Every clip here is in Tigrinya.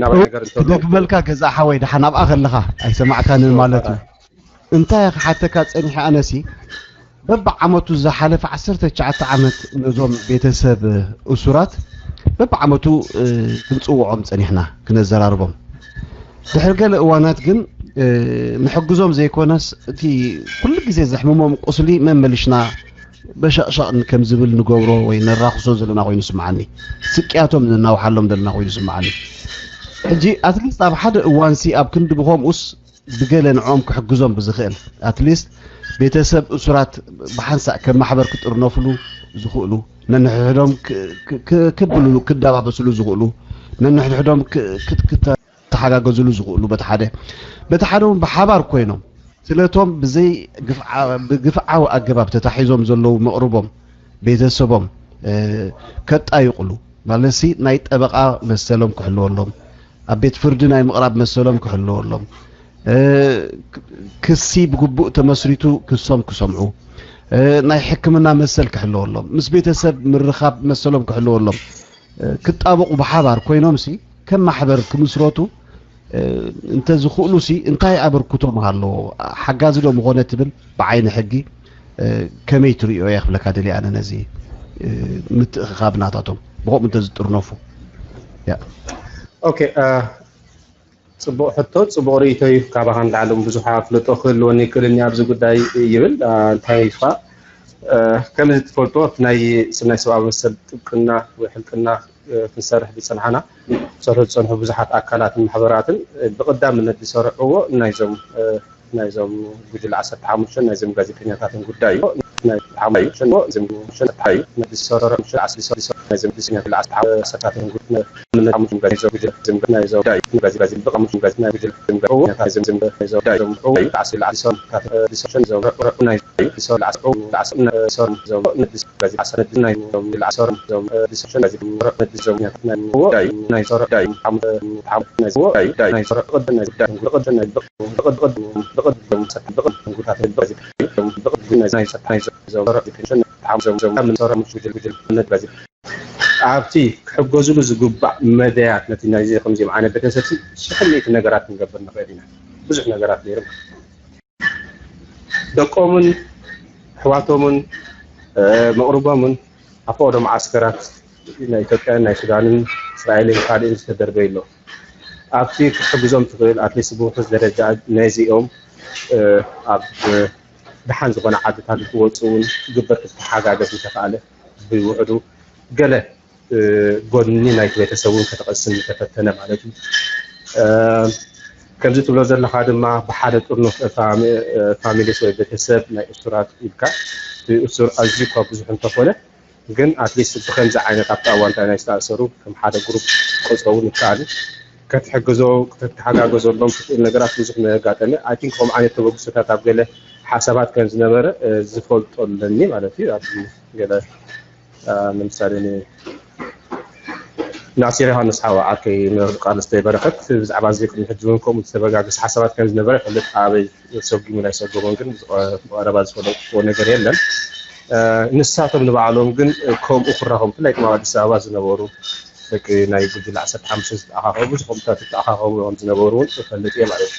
ናባይ ነገር እንተሎ ክደግመልካ ገዛ ሓወይ፣ ደሓን ኣብኣ ከለኻ ኣይሰማዕካንን ማለት እዩ። እንታይ ክሓተካ ጸኒሐ ኣነሲ፣ በብዓመቱ ዝሓለፈ ዓሰርተ ትሽዓተ ዓመት ነዞም ቤተሰብ እሱራት በብዓመቱ፣ እ፣ ክንጽውዖም ጸኒሕና፣ ክነዘራርቦም። ድሕሪ ገለ እዋናት ግን፣ እ፣ ንሕግዞም ዘይኮነስ፣ እቲ ኩሉ ግዜ ዘሕምሞም ቁስሊ መመሊሽና በሻቕሻቕ ከም ዝብል ንገብሮ ወይ ነራኽሶ ዘለና ኮይኑ ይስምዓኒ። ስቅያቶም ነናውሓሎም ዘለና ኮይኑ ይስምዓኒ። ሕጂ ኣትሊስት ኣብ ሓደ እዋንሲ ኣብ ክንዲ ብኸምኡስ ብገለ ንዕኦም ክሕግዞም ብዝኽእል፣ ኣትሊስት ቤተሰብ እሱራት ብሓንሳእ ከም ማሕበር ክጥርነፍሉ ዝኽእሉ፣ ነንሕድሕዶም ክ-፣ ክ-፣ ክ-፣ ክብልሉ፣ ክደባበስሉ ዝኽእሉ፣ ነንሕድሕዶም ክ-፣ ክት-፣ ክተ-፣ ክተሓጋገዝሉ ዝኽእሉ በቲ ሓደ፣ በቲ ሓደ እውን ብሓባር ኮይኖም ስለቶም ብዘይ ግፍዓ-፣ ብግፍዓዊ ኣገባብ ተታሒዞም ዘለዉ መቕርቦም፣ ቤተሰቦም፣ እ፣ ከጣይቕሉ ማለትሲ ናይ ጠበቓ መሰሎም ክሕልወሎም፣ ኣብ ቤት ፍርዲ ናይ ምቕራብ መሰሎም ክሕልወሎም፣ እ፣ ክሲ ብግቡእ ተመስሪቱ ክሶም ክሰምዑ፣ እ፣ ናይ ሕክምና መሰል ክሕልወሎም፣ ምስ ቤተሰብ ምርኻብ መሰሎም ክሕልወሎም፣ እ፣ ክጣበቑ ብሓባር ኮይኖምሲ ከም ማሕበር ክምስረቱ፣ እ፣ እንተዝኽእሉሲ እንታይ ኣበርክቶ ምሃለዎ? ሓጋዚ ዶ ምኾነ ትብል ብዓይኒ ሕጊ፣ እ፣ ከመይ ትርእዮ እየ ክብለካ ደልየ ኣነ ነዚ፣ እ፣ ምትእኽኻብ ናታቶም ብኸምኡ እንተዝጥርነፉ። ያ። ኦኬ፣ እ፣ ጽቡቕ ሕቶ፣ ጽቡቕ ርእይቶ እዩ። ካባኻ ንላዕሊ እውን ብዙሕ ኣፍልጦ ክህልወኒ ይክእልኒ ኣብዚ ጉዳይ ይብል። እ፣ እንታይ እዩ ኸኣ፣ እ፣ ከም ዝትፈልጦ እቲ ናይ ስናይ ሰብኣዊ መሰል ጥብቅና ወይ ሕልቅና፣ እ፣ ክንሰርሕ ዝጸንሓና፣ ክሰርሑ ዝጸንሑ ብዙሓት ኣካላትን ማሕበራትን፣ እ፣ ብቐዳምነት ዝሰርሕዎ ናይዞም፣ እ፣ ናይዞም ጉጅለ ዓሰርተ ሓሙሽተ ናይዞም ጋዜጠኛታትን ጉዳይ እዩ። ናይ ሓሙሽተ ናይዞም ጋዜጠኛታትን ጉዳይ፣ ኣብቲ ክሕገዝሉ ዝግባእ መዳያት ነቲ ናይዚ ከምዚኦም ዓይነት ቤተሰብ ሽሕ ሚእቲ ነገራት ክንገብር ንኽእል ኢና። ብዙሕ ነገራት ነይሩ። ደቆምን ኣሕዋቶምን፣ እ፣ መቕርቦምን ኣብ ፈቐዶ መዓስከራት ናይ ኢትዮጵያን ናይ ሱዳንን እስራኤልን ካልእን ዝተደርበዩ ኣሎ። ኣብቲ ክትሕግዞም ትኽእል ኣትሊስት ብውሑስ ደረጃ ነዚኦም፣ እ፣ ኣብ ደሓን ዝኾነ ዓድታት ንክወፁ እውን ክግበር ክተሓጋገዝ ምተኻእለ ብውሕዱ ገለ፣ እ፣ ጎድኒ ናይቲ ቤተሰብ እውን ከተቐስን ምተፈተነ ማለት እዩ። እ፣ ከምዚ ትብሎ ዘለኻ ድማ ብሓደ ጥርኑፍ ፋሚ-፣ እ፣ ፋሚሊስ ወይ ቤተሰብ ናይ እሱራት ኢልካ፣ እቲ እሱር ኣዝዩ እኳ ብዙሕ እንተኾነ ግን ኣትሊስት ብከምዚ ዓይነት ኣብቲ ኣዋንታ ናይ ዝተኣሰሩ ከም ሓደ ግሩፕ ክትቆፅሮ እውን ይከኣል እዩ። ክትሕግዞ፣ ክትተሓጋገዘሎም ትኽእል ነገራት ብዙሕ መጋጠመ። ኣይ ቲንክ ከምኡ ዓይነት ተበግሶታት ኣብ ገለ ሓሳባት ከም ዝነበረ፣ እ፣ ዝፈልጦ ኣለኒ ማለት እዩ። ኣብ ገለ፣ እ፣ ንምሳሌ ን-፣ ናሲር ዮሃንስ ሓዋ ዓርከይ መምህር ቃልስ በረኸት ብዛዕባ እዚ ቅድሚ ሕጂ እውን ከምኡ ዝተበጋገሰ ሓሳባት ከም ዝነበረ ይፈልጥ። ኣበይ ሰጉሙ ናይ ሰጎሞን ግን ብቐረባ ዝፈለጥዎ ነገር የለን። እ፣ ንሳቶም ንባዕሎም ግን ከምኡ ክራኸቡ፣ ብፍላይ ድማ ኣብ ኣዲስ ኣበባ ዝነበሩ ደቂ ናይ ጉጅለ ዓሰርተ ሓሙሽተ ዝተኣኻኸቡ፣ ብዙሕ ከምኡታት ዝተኣኻኸቡ ከም ዝነበሩ እውን እፈልጥ እየ ማለት እዩ።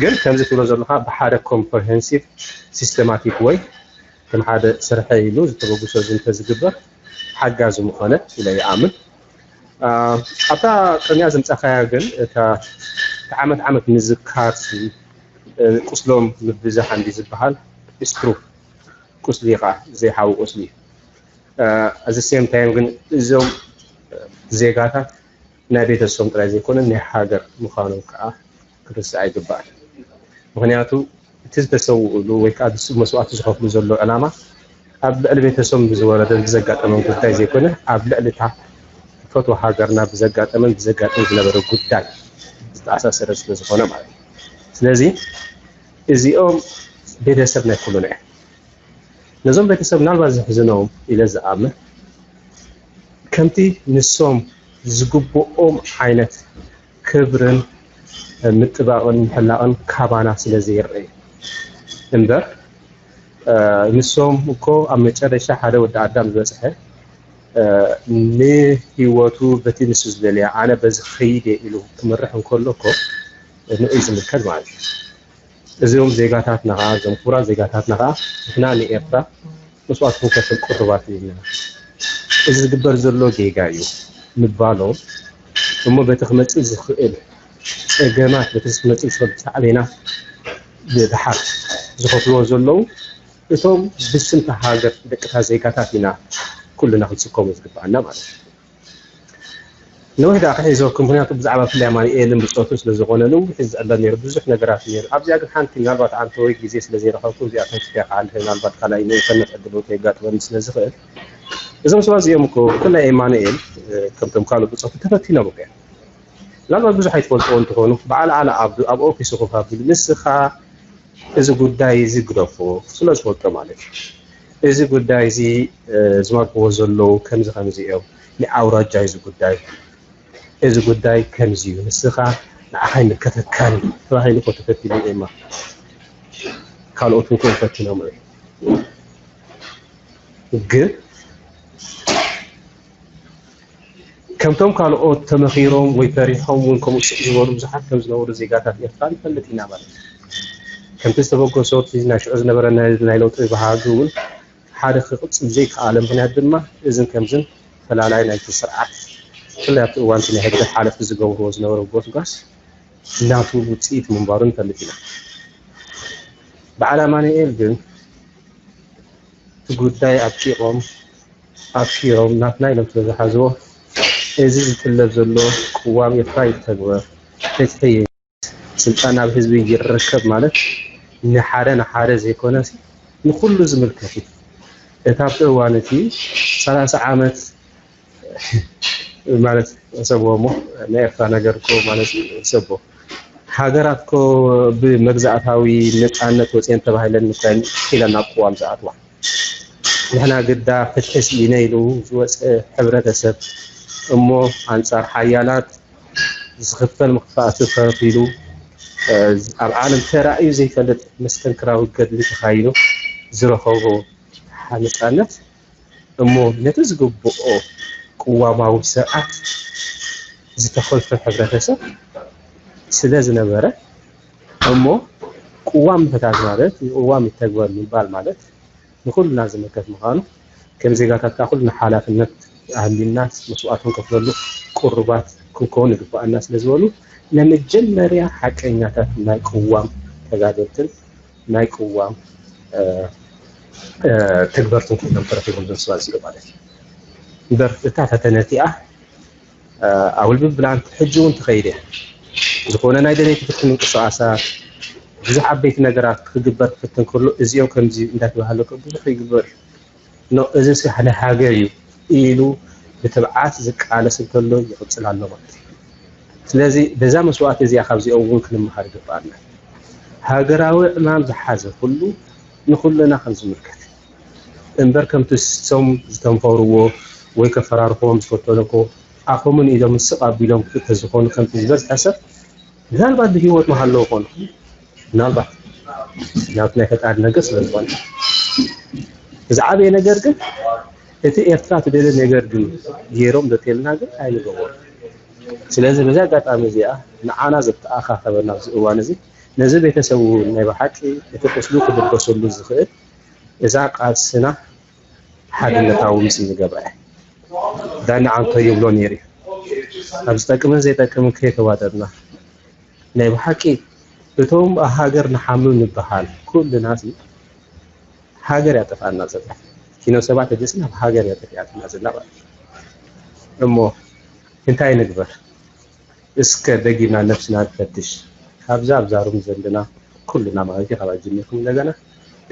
ግን ከምዚ ትብሎ ዘለኻ ብሓደ ኮምፕሬሄንሲቭ ሲስተማቲክ ወይ ከም ሓደ ስርሐ ኢሉ ዝተበግሶ እዚ እንተዝግበር ሓጋዚ ምኾነ ኢለ ይኣምን። አ፣ ኣብታ ቅድሚያ ዘምጻኻያ ግን እታ፣ እታ ዓመት ዓመት ምዝካር ሲ፣ እ፣ ቁስሎም ምብዛሕ እንዲ ዝበሃል ኢስትሩ ቁስሊ ኸዓ ዘይሓዊ ቁስሊ። እ፣ እዚ ሴም ታይም ግን እዞም ዜጋታት ናይ ቤተሰቦም ጥራይ ዘይኮነ ናይ ሃገር ምዃኖም ከዓ ክርሳዕ ኣይግባእን። ምኽንያቱ እቲ ዝተሰውእሉ ወይ ከዓ መስዋእቲ ዝኸፍሉ ዘሎ ዕላማ ኣብ ልዕሊ ቤተሰቦም ብዝወረደን ብዘጋጠመን ጉዳይ ዘይኮነ ኣብ ልዕሊ እታ ትፈትዋ ሃገርና ብዘጋጠመን ብዘጋጥም ዝነበረ ጉዳይ ዝተኣሳሰረ ስለ ዝኾነ ማለት እዩ። ስለዚ እዚኦም ቤተሰብ ናይ ኩሉና እዮም። ነዞም ቤተሰብ ምናልባት ዘሕዝኖም ኢለ ዝኣምን ከምቲ ንሶም ዝግብኦም ዓይነት ክብርን ምጥባቕን ምሕላቕን ካባና ስለ ዘይረኣዩ እምበር፣ እ፣ ንሶም እኮ ኣብ መጨረሻ ሓደ ወዲ ኣዳም ዝበፅሐ ንህይወቱ በቲ ንሱ ዝደልያ ኣነ በዚ ክኸይድ እየ ኢሉ ክምርሕ እንከሎ እኮ ንኡ ዝምልከት ማለት እዩ። እዚኦም ዜጋታትና ኸዓ፣ እዞም ክቡራት ዜጋታትና ኸዓ ንሕና ንኤርትራ መስዋእቲ ክንከፍል ቅሩባት ኢና። እዚ ዝግበር ዘሎ ጌጋ እዩ ምባሎም እሞ በቲ ክመጽእ ዝኽእል ጸገማት፣ በቲ ክመጽእ ዝኽእል ሳዕቤናት ብድሓር ዝኸፍልዎ ዘለዉ እቶም ብስምቲ ሃገር ደቅታ ዜጋታት ኢና ኩልና ክንስከሙ ዝግባኣና ማለት እዩ። ነዊሕ ደኣ ክሕዞኩም፣ ምክንያቱ ብዛዕባ ፍላይ ኣማኑኤልን ብጾቱ ስለ ዝኾነ ነዊሕ ዝዕለል ነይሩ፣ ብዙሕ ነገራት ነይሩ። ኣብዚኣ ግን ሓንቲ ምናልባት ኣንተ ወይ ግዜ ስለ ዘይረኸብኩም እዚኣ ተንኪፈያ ክሓልፍ እየ፣ ምናልባት ካልኣይ ንእሰነት ዕድል እውን ከየጋጥመኒ ስለ ዝኽእል። እዞም ሰባት እዚኦም እኮ ብፍላይ ኤማኑኤል ከምቶም ካልኦት ብጾቱ ተፈቲኖም እኮ እዮም። ምናልባት ብዙሕ ኣይትፈልጥዎ እንትኾኑ በዓል ኣለ ኣብዱ ኣብ ኦፊሱ ኮፍ ኣቢሉ ንስኻ እዚ ጉዳይ እዚ ግደፎ ስለ ዝፈልጦ ማለት እዩ። እዚ ጉዳይ እዚ ዝመርሕዎ ዘለዉ ከምዚ ከምዚ እዮም፣ ናይ ኣውራጃ እዩ እዚ ጉዳይ፣ እዚ ጉዳይ ከምዚ እዩ፣ ንስኻ ንዓኻ ኣይምልከተካን እዩ ተባሂሉ እኮ ተፈቲኑ ኤማ። ካልኦት እውን እኮ ፈቲኖም እዮም። ግን ከምቶም ካልኦት ተመኺሮም ወይ ፈሪሖም እውን ከምኡ ስቕ ዝበሉ ብዙሓት ከም ዝነበሩ ዜጋታት ኤርትራ ንፈልጥ ኢና ማለት እዩ። ከምቲ ዝተበገሶ እቲ ናይ ሽዑ ዝነበረ ናይ ናይ ለውጢ ባህጊ እውን ሓደ ክቕጽል ዘይከኣለ ምኽንያት ድማ እዝን ከምዝን ፈላላይ ናይቲ ስርዓት ብፍላይ ኣብቲ እዋን እቲ ናይ ህግደፍ ሓለፍቲ ዝገብርዎ ዝነበሩ ጎስጓስ ናቱ ውጽኢት ምንባሩ ንፈልጥ ኢና። በዓል ኣማኑኤል ግን እቲ ጉዳይ ኣድቂቖም ኣፍሺሮም ናትና ኢሎም ስለ ዝሓዝዎ፣ እዚ ዝጥለብ ዘሎ ቅዋም ኤርትራ ይተግበር፣ ፍትሒ፣ ስልጣን ናብ ህዝቢ ይርከብ ማለት ንሓደ ንሓደ ዘይኮነስ ንኹሉ ዝምልከት እዩ። እታ ኣብቲ እዋን እቲ ሰላሳ ዓመት ማለት ሰብዎ እሞ ናይ ኤርትራ ነገር እኮ ማለት ሰብዎ ሃገራት እኮ ብመግዛእታዊ ነጻነት ወፂአን ተባሂለን ምካን ኢለን ናብ ቅዋም ዝኣትዋ። ንሕና ግዳ ፍትሒ ስኢነ ኢሉ ዝወፀ ሕብረተሰብ እሞ ኣንፃር ሓያላት ዝኽፈል መስዋእቲ ከፊሉ ኣብ ዓለም ተራእዩ ዘይፈልጥ መስተንክራዊ ገድሊ ተኻይኑ ዝረኸቦ ነፃነት እሞ ነቲ ዝግብኦ ቅዋማዊ ስርዓት ዝተኸልፈ ሕብረተሰብ ስለ ዝነበረ እሞ ቅዋም ምሕታት ማለት ንቅዋም ይተግበር ምባል ማለት ንኹልና ዝምልከት ምዃኑ ከም ዜጋታት ከዓ ኩልና ሓላፍነት ኣህሊና መስዋእቲ ክንከፍለሉ ቅሩባት ክንከውን ይግባኣና ስለ ዝበሉ ናይ መጀመርያ ሓቀኛታት ናይ ቅዋም ተጋደልትን ናይ ቅዋም ትግበርትን ኮይኖም ተረኺቦም ዘንስባ እዚኦ ማለት እዩ። እምበር እታ ፈተነ እቲኣ ኣውል ብብላን ሕጂ እውን ትኸይድ እያ። ዝኾነ ናይ ደለይቲ ፍትሒ ምንቅስቃሳት ብዙሕ ዓበይቲ ነገራት ክግበር ክፍትን ከሎ እዚኦም ከምዚ እንዳተባሃለ ብዙሕ ይግበር እዩ። ኖ እዚ ሲ ንሃገር እዩ ኢሉ ብትብዓት ዝቃለስ እንተሎ ይቕጽል ኣሎ ማለት እዩ። ስለዚ በዛ መስዋእቲ እዚኣ ካብዚኦም እውን ክንመሃር ይግብኣና። ሃገራዊ ዕማም ዝሓዘ ኩሉ ንኹልና ከም ዝምልከት እምበር ከምቲ እሶም ዝተንፈርዎ ወይ ከፈራርሕዎም ዝፈተኑ እኮ ኣፎምን ኢዶምን ስቕ ኣቢሎም ክልተ ዝኾኑ ከምቲ ዝበዝሐ ሰብ ምናልባት ብህይወት ምሃለዉ ኮኑ ምናልባት ናብቲ ናይ ፈጣሪ ነገር ስለ ዝኾነ ዝዓበየ ነገር ግን እቲ ኤርትራ ትደሊ ነገር ግን ገይሮም ዘትልና ግን ኣይንገቦ። ስለዚ በዚ ኣጋጣሚ እዚኣ ንዓና ዘተኣኻኸበና ኣብዚ እዋን እዚ ነዚ ቤተሰብ እውን ናይ ብሓቂ እቲ ቁስሉ ክድበሰሉ ዝኽእል እዛ ቃልስና ሓድነታዊ ምስ ዝገብረ ዳኒ ዓንቶ ይብሎ ነይሩ እዩ። ኣብ ዝጠቅምን ዘይጠቅምን ከይተዋደድና ናይ ብሓቂ እቶም ኣብ ሃገር ንሓምም ንበሃል ኩልና ሲ ሃገር ያጠፋና ዘላ ኪኖ ሰባት እጅስ ናብ ሃገር ያጠፍያትና ዘላ ማለት እዩ። እሞ እንታይ ንግበር? እስከ ደጊምና ነብስና ንፈትሽ። ካብዛ ኣብዛ ሩም ዘለና ኩልና ማለት እዩ ካብ ኣጅሚርኩም እንደገና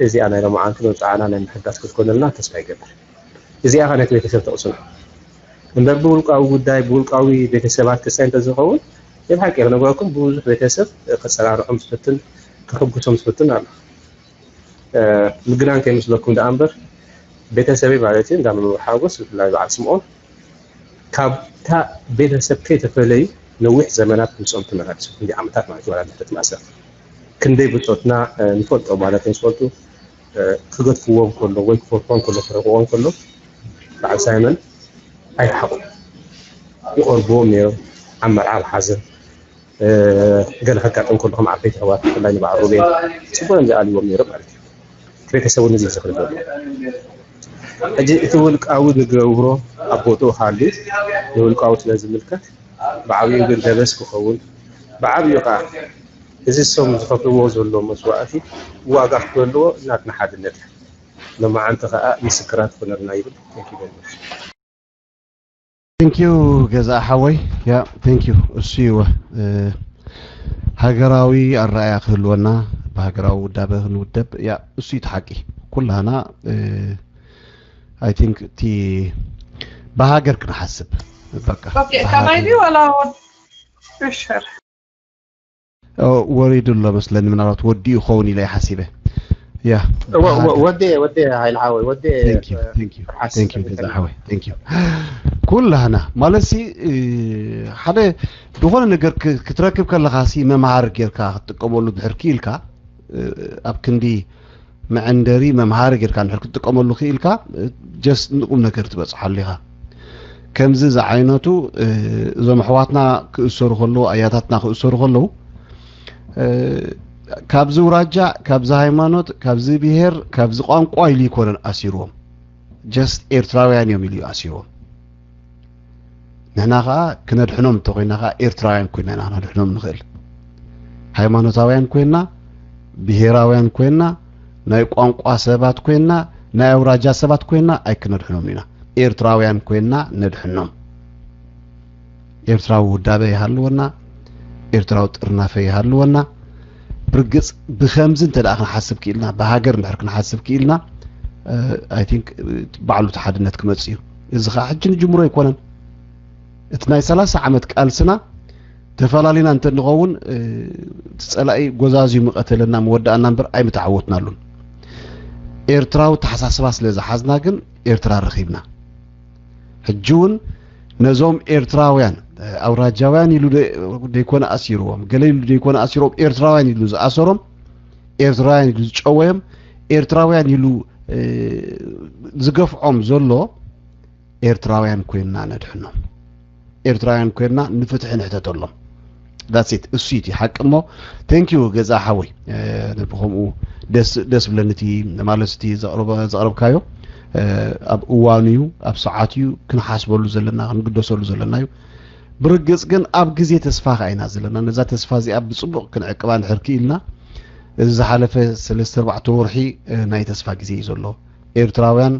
እዚኣ ናይ ሎማዓንቲ መብፅዓና ናይ ምሕዳስ ክትኮነልና ተስፋ ይገብር። እዚኣ ኸ ነቲ ቤተሰብ ተቕስኑ እምበር ብውልቃዊ ጉዳይ ብውልቃዊ ቤተሰባት ክሳይ እንተዝኸውን ናይ ብሓቂ ክነግረኩም ብዙሕ ቤተሰብ ክፀራርዖም ዝፈትን ክሕጉሶም ዝፈትን ኣሎ። ምግናን ከይመስለኩም ደኣ እምበር ቤተሰበይ ማለት እዩ እንዳመምህር ሓጎስ ብፍላይ በዓል ስምኦን ካብታ ቤተሰብ ከይተፈለዩ ነዊሕ ዘመናት ምስኦም ተመላለሱ ክንደይ ዓመታት ማለት እዩ ዋላ ድሕረት ማእሰርቲ ክንደይ ብፆትና ንፈልጦ ማለት ንዝፈልጡ ክገድፍዎም ከሎ ወይ ክፈርፎም ከሎ ክረኽዎም ከሎ በዓል ሳይመን ኣይረሓቑ፣ ይቐርብዎም ነይሮም። ኣብ መርዓ፣ ኣብ ሓዘን፣ እ፣ ገለ ከጋጥም ከሎ ከም ዓበይቲ ኣሕዋት፣ ብፍላይ ንበዓል ሩቤል፣ ጽቡቕ እዮም ዝኣልይዎም ነይሮም ማለት እዩ። ቤተሰቡ ነዚ እዩ ዝኽሪ ዘሎ። ሕጂ እቲ ውልቃዊ ንገብሮ ኣብ ቦትኡ ሃልዩ ንውልቃዊ ስለ ዝምልከት፣ ብዓብኡ ግን ደበስ ክኸውን፣ ብዓብኡ ከኣ እዚ እሶም ዝኸፍልዎ ዘሎ መስዋእቲ ዋጋ ክህልዎ ናትና ሓድነት እዩ። ሎማዓንቲ ከኣ ምስክራት ክኾነልና ይብል። Thank you very much። Thank you ገዛ ሓወይ። ያ thank you። እሱ እዩ፣ እ፣ ሃገራዊ ኣረኣያ ክህልወና፣ ብሃገራዊ ውዳበ ክንውደብ፣ ያ እሱ እዩ እቲ ሓቂ። ኩላህና፣ እ፣ I think እቲ ብሃገር ክንሓስብ፣ በቃ ኦኬ፣ ከማይ ድዩ ዋላ ወ- እሸር ኦ፣ ወሪዱ ኣሎ መስለኒ፣ ምናልባት ወዲኡ ይኸውን ኢለ እየ ሓሲበ። ያ ወ- ወ- ወዴ ወዴ ሃይለ ሓወይ ወዴ Thank you, thank you, ሓስ- thank you ገዛ ሓወይ፣ thank you። ኩላህና ማለት ሲ፣ እ፣ ሓደ ዝኾነ ነገር ክ- ክትረክብ ከለኻ ሲ መምሃሪ ጌርካ ክትጥቀመሉ ድሕር ክኢልካ፣ እ፣ ኣብ ክንዲ መዐንደሪ መምሃሪ ጌርካ እንድሕር ክትጥቀመሉ ክኢልካ፣ እ፣ just ንቁም ነገር ትበጽሓሉ ኢኻ። ከምዚ ዝዓይነቱ፣ እ፣ እዞም ኣሕዋትና ክእሰሩ ከለዉ፣ ኣያታትና ክእሰሩ ከለዉ፣ እ፣ ካብዚ ውራጃ፣ ካብዚ ሃይማኖት፣ ካብዚ ብሄር፣ ካብዚ ቋንቋ ኢሉ ይኮነን ኣሲርዎም። Just ኤርትራውያን እዮም ኢሉ እዩ ኣሲርዎም። ንሕና ኸዓ ክነድሕኖም እንተኾይና ኸዓ ኤርትራውያን ኮይና ኢና ክነድሕኖም ንኽእል። ሃይማኖታውያን ኮይና፣ ብሄራውያን ኮይና፣ ናይ ቋንቋ ሰባት ኮይና፣ ናይ ኣውራጃ ሰባት ኮይና ኣይክነድሕኖም ኢና። ኤርትራውያን ኮይና ነድሕኖም። ኤርትራዊ ውዳበ ይሃልወና፣ ኤርትራዊ ጥርናፈ ይሃልወና። ብርግጽ ብኸምዚ እንተ ደኣ ክንሓስብ ክኢልና፣ ብሃገር እንድሕር ክንሓስብ ክኢልና፣ እ፣ I think፣ እ፣ ባዕሉ እቲ ሓድነት ክመጽእ እዩ። እዚ ኸዓ ሕጂ ንጅምሮ ኣይኮነን። እቲ ናይ ሰላሳ ዓመት ቃልስና ተፈላሊና እንተ ንኸውን፣ እ፣ እቲ ጸላኢ ጎዛዝዩ ምቐተለና ምወዳእና እምበር ኣይምተዓወትናሉን። ኤርትራዊ ተሓሳስባ ስለ ዝሓዝና ግን ኤርትራ ረኺብና። ሕጂ እውን ነዞም ኤርትራውያን፣ እ፣ ኣውራጃውያን ኢሉ ደ-፣ ደይኮነ ኣሲርዎም፣ ገለ ኢሉ ደይኮነ ኣሲርዎም፣ ኤርትራውያን ኢሉ ዝኣሰሮም፣ ኤርትራውያን ኢሉ ዝጨወዮም፣ ኤርትራውያን ኢሉ፣ እ፣ ዝገፍዖም ዘሎ ኤርትራውያን ኮይንና ነድሕኖም። ኤርትራውያን ኮይንና ንፍትሒ ንሕተተሎም። That's it። እሱ እዩ እቲ ሓቂ እሞ፣ thank you ገዛ ሓወይ። እ፣ ብኸምኡ ደስ፣ ደስ ብለኒ እቲ ማለት እቲ ዘቕረበ-፣ ዘቕረብካዮ፣ እ፣ ኣብ እዋኑ እዩ፣ ኣብ ሰዓቱ እዩ፣ ክንሓስበሉ ዘለና፣ ክንግደሰሉ ዘለና እዩ። ብርግጽ ግን ኣብ ግዜ ተስፋ ከኣ ኢና ዘለና። ነዛ ተስፋ እዚኣ ብጽቡቕ ክንዕቅባ እንድሕር ክኢልና፣ እዚ ዝሓለፈ ሰለስተ ኣርባዕተ ወርሒ፣ እ፣ ናይ ተስፋ ግዜ እዩ ዘሎ። ኤርትራውያን፣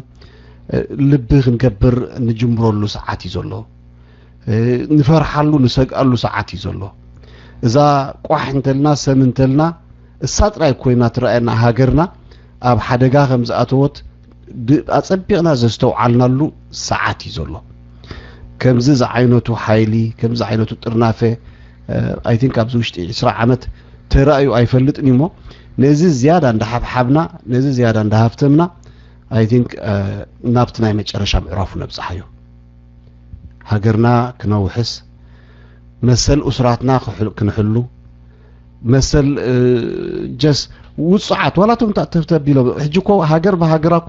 እ፣ ልቢ ክንገብር ንጅምረሉ ሰዓት እዩ ዘሎ። እ፣ ንፈርሓሉ፣ ንሰግኣሉ ሰዓት እዩ ዘሎ። እዛ ቋሕ እንተልና፣ ሰም እንተልና፣ እሳ ጥራይ ኮይና ትረኣየና ሃገርና ኣብ ሓደጋ ከም ዝኣተወት ብ-፣ ኣጸቢቕና ዘስተውዓልናሉ ሰዓት እዩ ዘሎ። ከምዚ ዝዓይነቱ ሓይሊ፣ ከምዚ ዓይነቱ ጥርናፈ፣ እ፣ I think ኣብዚ ውሽጢ ዕስራ ዓመት ተራእዩ ኣይፈልጥን እዩ እሞ፣ ነዚ ዝያዳ እንዳሓብሓብና፣ ነዚ ዝያዳ እንዳሃፍተምና፣ I think፣ እ፣ ናብቲ ናይ መጨረሻ ምዕራፉ ነብጽሓዮ። ሃገርና ክነውሕስ፣ መሰል ኡስራትና ክሕ-፣ ክንሕሉ፣ መሰል፣ እ፣ just ውጹዓት፣ ዋላ እቶም ተብተብ ኢሎም፣ ሕጂ እኮ ሃገር ብሃገራ እኮ፣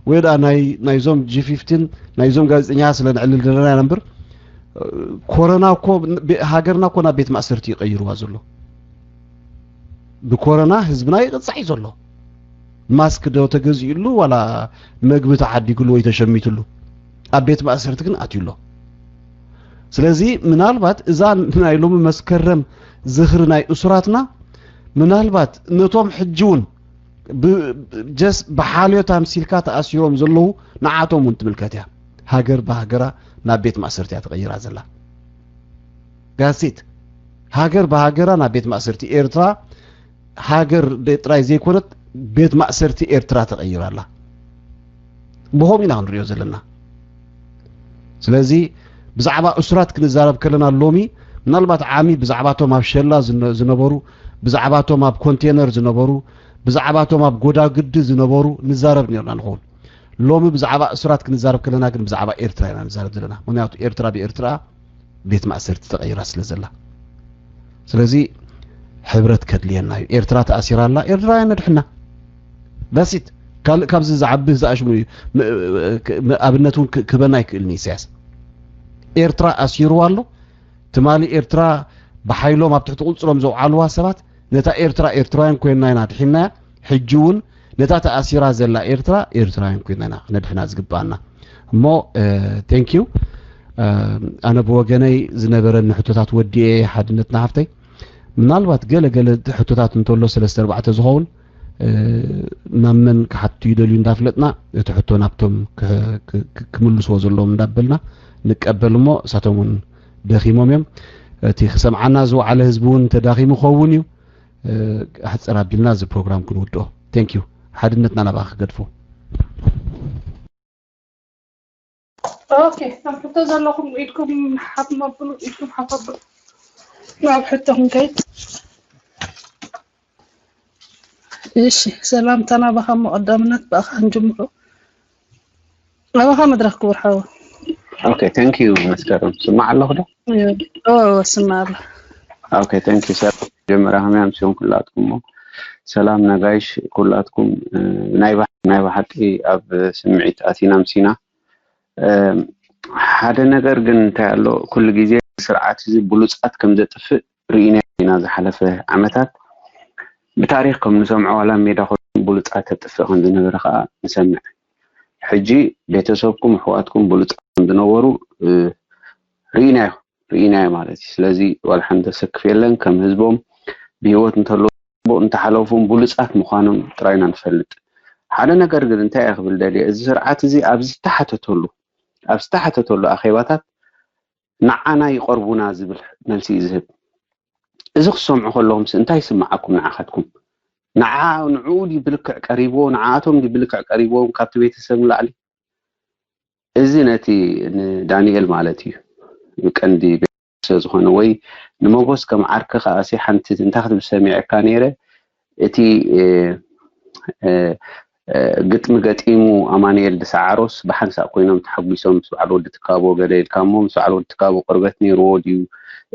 ወይ ደኣ ናይ፣ ናይዞም ጂ ፊፍቲን፣ ናይዞም ጋዜጠኛ ስለ ነዕልል ዘለና ኢና እምበር፣ እ፣ ኮረና እኮ፣ ቤ-፣ ሃገርና እኮ ናብ ቤት ማእሰርቲ እዩ ቀይርዋ ዘሎ። ብኮረና ህዝብና ይቕጻዕ እዩ ዘሎ። ማስክ ዶ ተገዚኡሉ ዋላ መግቢ ተዓዲግሉ ወይ ተሸሚትሉ? ኣብ ቤት ማእሰርቲ ግን ኣትዩ ኣሎ። ስለዚ ምናልባት እዛ ናይ ሎሚ መስከረም ዝኽሪ ናይ እሱራትና ምናልባት ነቶም ሕጂ እውን ብ-፣ just ብሓልዮት ኣምሲልካ ተኣሲሮም ዘለዉ ንዓቶም እውን ትምልከት እያ። ሃገር ብሃገራ ናብ ቤት ማእሰርቲ እያ ተቐይራ ዘላ። That's it። ሃገር ብሃገራ ናብ ቤት ማእሰርቲ ኤርትራ፣ ሃገር ደ-፣ ጥራይ ዘይኮነት ቤት ማእሰርቲ ኤርትራ ተቐይራ ኣላ። ብኸምኡ ኢና ክንሪኦ ዘለና። ስለዚ ብዛዕባ እሱራት ክንዛረብ ከለና ሎሚ ምናልባት ዓሚ ብዛዕባቶም ኣብ ሸላ ዝነ-፣ ዝነበሩ፣ ብዛዕባቶም ኣብ ኮንቴነር ዝነበሩ፣ ብዛዕባቶም ኣብ ጎዳግዲ ዝነበሩ ንዛረብ ነርና ንኸውን። ሎሚ ብዛዕባ እሱራት ክንዛረብ ከለና ግን ብዛዕባ ኤርትራ ኢና ንዛረብ ዘለና። ምኽንያቱ ኤርትራ ብኤርትራ ቤት ማእሰርቲ ተቐይራ ስለ ዘላ። ስለዚ ሕብረት ከድልየና እዩ። ኤርትራ ተኣሲራ ኣላ፣ ኤርትራውያን ነድሕና። That's it። ካልእ ካብዚ ዝዓቢ ዝኣሽሙ እዩ። ም-፣ ም-፣ ኣብነት እውን ክ-፣ ክበና ኣይክእልን እዩ ኢሳያስ። ኤርትራ ኣሲርዋ ኣሎ። ትማሊ ኤርትራ ብሓይሎም ኣብ ትሕቲ ቁፅሮም ዘውዓልዋ ሰባት ነታ ኤርትራ ኤርትራውያን ኮይንና ኢና ድሒንናያ። ሕጂ እውን ነታ ተኣሲራ ዘላ ኤርትራ ኤርትራውያን ኮይንና ኢና ክነድሕና ዝግባኣና። እሞ thank you። ኣነ ብወገነይ ዝነበረኒ ሕቶታት ወዲኤ። ሓድነትና ሓፍተይ፣ ምናልባት ገለ ገለ ሕቶታት እንተሎ ሰለስተ ኣርባዕተ ዝኸውን ናብ መን ክሓቱ ይደልዩ እንዳፍለጥና እቲ ሕቶ ናብቶም ክምልስዎ ዘለዎም እንዳበልና ንቀበል እሞ እሳቶም እውን ደኺሞም እዮም። እቲ ክሰምዓና ዝወዓለ ህዝቢ እውን ተዳኺሙ ክኸውን እዩ። ኣሕፅር ኣቢልና እዚ ፕሮግራም ክንውድኦ። Thank you። ሓድነትና ናብኣ ክገድፎ። ኦኬ፣ ኣብ ሕቶ ዘለኹም ኢድኩም ሓፍ መብሉ፣ ኢድኩም ሓፍ ኣብሉ። ናብ ሕቶ ክንከይድ። እሺ፣ ሰላምታ ናባኻ እሞ ቀዳምነት ብኣኻ ክንጅምሮ። ናባኻ መድረኽ ክቡር ሓው። Okay, thank you መስከረም። ስማዕ ኣለኹ ዶ? ኦ፣ ስማዕ ኣሎ። Okay, thank you ሰብ። መጀመርያ ከመይ ኣምሲኹም ኩላትኩም እሞ ሰላም ነጋይሽ ኩላትኩም። ናይ ናይ ብሓቂ ኣብ ስምዒት ኣቲና ኣምሲና። ሓደ ነገር ግን እንታይ ኣሎ፣ ኩሉ ግዜ ስርዓት እዚ ብሉጻት ከም ዘጥፍእ ርኢና ኢና ዝሓለፈ ዓመታት። ብታሪኽ ከም ንሰምዖ ዋላ ሜዳ ኮይኑ ብሉጻት ተጥፍእ ከም ዝነበረ ከዓ ንሰምዕ። ሕጂ ቤተሰብኩም ኣሕዋትኩም ብሉጻት ከም ዝነበሩ ርኢናዮ ርኢናዮ ማለት እዩ። ስለዚ ዋላ ሓንቲ ዘሰክፍ የለን። ከም ህዝቦም ብህይወት እንተለዉ እንተሓለፉን ብሉጻት ምዃኖም ጥራይ ኢና ንፈልጥ። ሓደ ነገር ግን እንታይ እየ ክብል ደልየ፣ እዚ ስርዓት እዚ ኣብ ዝተሓተተሉ ኣብ ዝተሓተተሉ ኣኼባታት ንዓና ይቐርቡና ዝብል መልሲ እዩ ዝህብ። እዚ ክትሰምዑ ከለኹምስ እንታይ ይስምዓኩም ንዓኻትኩም? ንዓ ንዕኡ ድዩ ብልክዕ ቀሪብዎ፣ ንዓኣቶም ድዩ ብልክዕ ቀሪብዎም ካብቲ ቤተሰብ ንላዕሊ? እዚ ነቲ ንዳንኤል ማለት እዩ ቀንዲ ስለ ዝኾነ ወይ ንመጎስ ከም ዓርኪ ከኣሲ ሓንቲ እንታይ ክትብል ሰሚዐካ ነይረ እቲ ግጥሚ ገጢሙ ኣማንኤል ድሰዓሮስ ብሓንሳእ ኮይኖም ተሓጒሶም ምስ በዓል ወዲ ትካቦ ገለ ኢልካ እሞ ምስ በዓል ወዲ ትካቦ ቅርበት ነይርዎ ድዩ?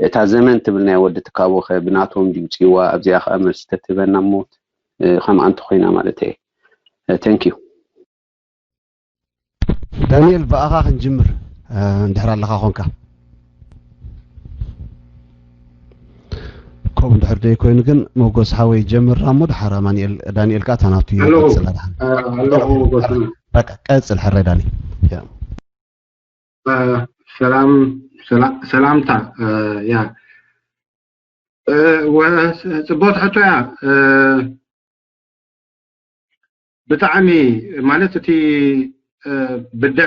እታ ዘመን ትብል ናይ ወዲ ትካቦ ኸ ብናቶም ድዩ ውፅኢዋ? ኣብዚኣ ኸኣ መልሲ ተትህበና እሞ ከምኣ እንተኾይና ማለት እየ። Thank you። ዳንኤል ብኣኻ ክንጅምር እንድሕር ኣለኻ ኾንካ። ከምኡ እንድሕር ደይ ኮይኑ ግን መጎስ ሓወይ ጀምር እሞ ድሓር ኣማንኤል ዳንኤል ከኣ ታናቱ ኣለኹ። ይቐጽል። ኣድሓን ኣለኹ መጎስ። በቃ ቀጽል ሕረ ዳኒ። ያ። ሰላም ሰላ- ሰላምታ ያ ጽቡቅ ሕቶ እያ። ብጣዕሚ ማለት እቲ ብድዐ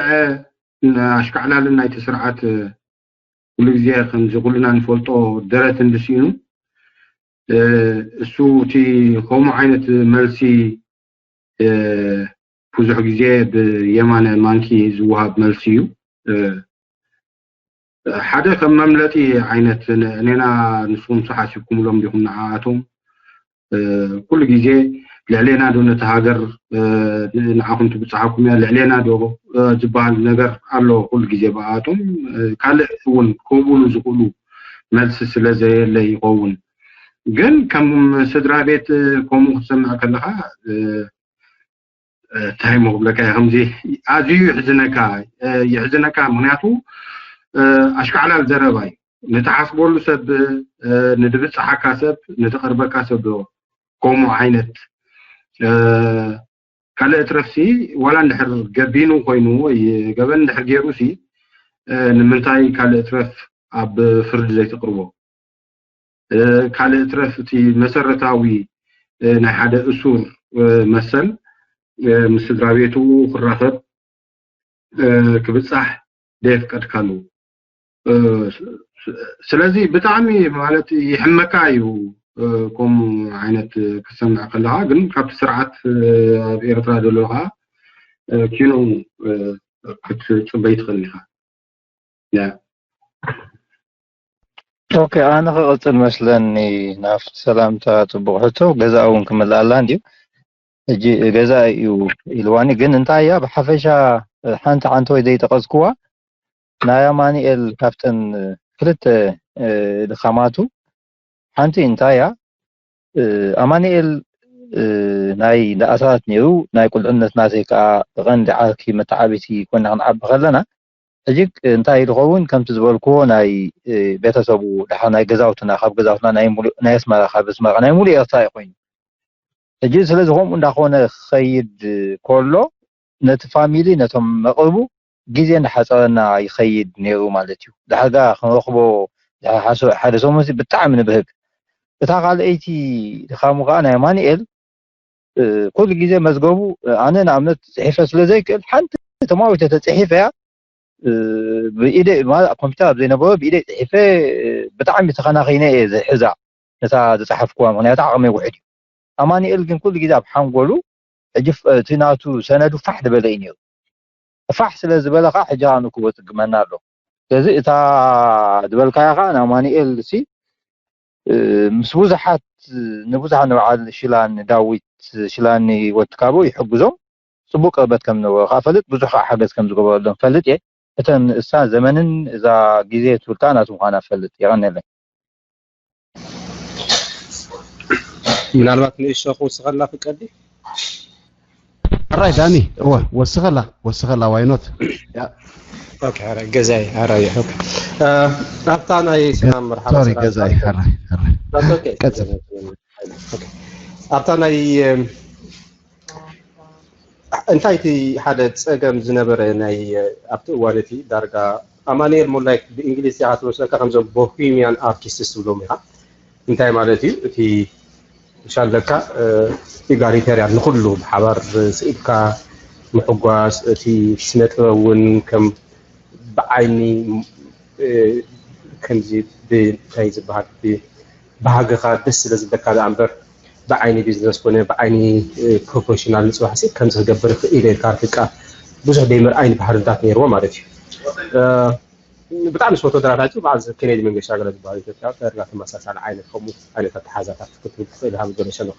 ኣሽካዕላልን ናይቲ ስርዓት ኩሉ ግዜ ከምዚ ኩልና ንፈልጦ ደረት እንድስኢኑ እሱ እቲ ከምኡ ዓይነት መልሲ ብዙሕ ግዜ ብየማነ ማንኪ ዝወሃብ መልሲ እዩ። ሓደ ከም መምለጢ ዓይነት ኔና ንስኹም ሓሲብኩምሎም ዲኹም ንዓኣቶም ኩሉ ግዜ ልዕሌና ዶ ነቲ ሃገር ንዓኹም ትብፅሓኩም እያ ልዕሌና ዶ ዝበሃል ነገር ኣሎ። ኩሉ ግዜ ብኣቶም ካልእ እውን ከብሉ ዝኽእሉ መልሲ ስለ ዘየለ ይኸውን። ግን ከም ስድራ ቤት ከምኡ ክትሰምዕ ከለኻ እንታይ ሞ ክብለካ እየ ከምዚ ኣዝዩ ይሕዝነካ ይሕዝነካ ምክንያቱ ኣሽካዕላል ዘረባ እዩ። ንትሓስበሉ ሰብ ንድብፅሓካ ሰብ ንትቐርበካ ሰብ ዶ ከምኡ ዓይነት ካልእ እትረፍሲ ዋላ እንድሕር ገቢኑ ኮይኑ ወይ ገበን እንድሕር ገይሩ ሲ ንምንታይ ካልእ እትረፍ ኣብ ፍርዲ ዘይተቅርቦ? ካልእ እትረፍ እቲ መሰረታዊ ናይ ሓደ እሱር መሰል ምስ ስድራ ቤቱ ክራኸብ ክብፃሕ ደየፍቀድካሉ። ስለዚ ብጣዕሚ ማለት ይሕመካ እዩ። ከምኡ ዓይነት ክትሰምዕ ከለካ ግን ካብቲ ስርዓት ኣብ ኤርትራ ዘሎ ከዓ ኪኖ ክትፅበይ ትኽእል ኢኻ። ኦኬ ኣነ ክቕፅል መስለኒ። ናብቲ ሰላምታ ፅቡቕ ሕቶ ገዛ እውን ክምልኣላ እንድዩ። ሕጂ ገዛ እዩ ኢልዋኒ ግን እንታይ እያ ብሓፈሻ ሓንቲ ሓንቲ ወይ ዘይጠቐስክዋ ናይ ኣማኒኤል ካብተን ክልተ ድኻማቱ ሓንቲ እንታይ እያ ኣማኒኤል ናይ ኣስራት ነይሩ ናይ ቁልዕነት ናተይ ከዓ ብቐንዲ ዓርኪ መተዓቢቲ ኮይና ክንዓቢ ከለና ሕጂ እንታይ ዝኸውን ከምቲ ዝበልክዎ ናይ ቤተሰቡ ድሓር ናይ ገዛውትና ካብ ገዛውትና ናይ ኣስመራ ካብ ኣስመራ ናይ ሙሉእ ኤርትራ እዩ ኮይኑ። ሕጂ ስለዚ ከምኡ እንዳኾነ ክኸይድ ከሎ ነቲ ፋሚሊ ነቶም መቕርቡ ግዜ እንዳሓፀረና ይኸይድ ነይሩ ማለት እዩ። ዳሕጋ ክንረኽቦ ሓደ ሰሙን ብጣዕሚ ንብህግ። እታ ካልኣይቲ ድኻሙ ከዓ ናይ ኣማኒኤል ኩሉ ግዜ መዝገቡ ኣነ ንኣብነት ፅሒፈ ስለ ዘይክእል ሓንቲ ተማዊተ ተፅሒፈ እያ ብኢደይ ኮምፒተር ኣብ ዘይነበሮ ብኢደይ ፅሒፈ ብጣዕሚ ተኸናኺነ እየ ዝሕዛ ነታ ዝፀሓፍኩዋ ምክንያቱ ዓቕመይ ውሕድ እዩ። ኣማኒኤል ግን ኩሉ ግዜ ኣብ ሓንጎሉ ሕጂ እቲ ናቱ ሰነዱ ፋሕ ዝበለ እዩ ነይሩ። ፋሕ ስለ ዝበለ ከዓ ሕጂ ከዓ ንክቦ ፅግመና ኣሎ። ስለዚ እታ ዝበልካያ ከዓ ንኣማኒኤል ሲ ምስ ብዙሓት ንብዙሓት ንበዓል ሽላን ዳዊት ሽላን ወትካቦ ይሕግዞም ፅቡቅ ቅርበት ከም ዝነበሮ ከዓ ፈልጥ ብዙሕ ከዓ ሓገዝ ከም ዝገበረሎም ፈልጥ እየ። እተን ንእሳ ዘመንን እዛ ግዜ ትብል ከዓ ናቱ ምኳና ፈልጥ የቀነለይ። ምናልባት ንእሾ ክውስኸላ ፍቀዲ ሕራይ ዳኒ እወ ወስኸላ ወስኸላ ዋይኖት ገዛይ ሕራይ ኣብታ ናይ ሰላም መርሓባ ገዛይ ሕራይ ቀጽል ኣብታ ናይ እንታይ እቲ ሓደ ፀገም ዝነበረ ናይ ኣብቲ እዋን እቲ ዳርጋ ኣማኒኤል ሞላይ ብእንግሊዝ ኢኻ ትመስለካ ከምዞም ቦሂሚያን ኣርቲስትስ ትብሎም ኢኻ እንታይ ማለት እዩ እቲ ሻለካ ኢጋሊተርያን ንኩሉ ብሓባር ስኢልካ ምሕጓስ እቲ ስነ ጥበብ እውን ከም ብዓይኒ ከምዚ ብታይ ዝበሃል ብሃገኻ ደስ ስለ ዝብለካ ደኣ እምበር ብዓይኒ ቢዝነስ ኮነ ብዓይኒ ፕሮፌሽናል ንፅባሕሲ ከምዚ ክገብር ይኽእል ኢልካ ርሕቃ ብዙሕ ደይምርኣይ ባህርታት ነይርዎ ማለት እዩ ብጣዕሚ ዝፈትዎ ደራፋይ በዓል ኬኔዲ መንገሻ ገለ ዝበሃሉ ኢትዮጵያ ዳርጋ ተመሳሳሊ ዓይነት ከምኡ ዓይነት ኣተሓዛታት ክትብል ትኽእል ሃብ ገለ ሸነኹ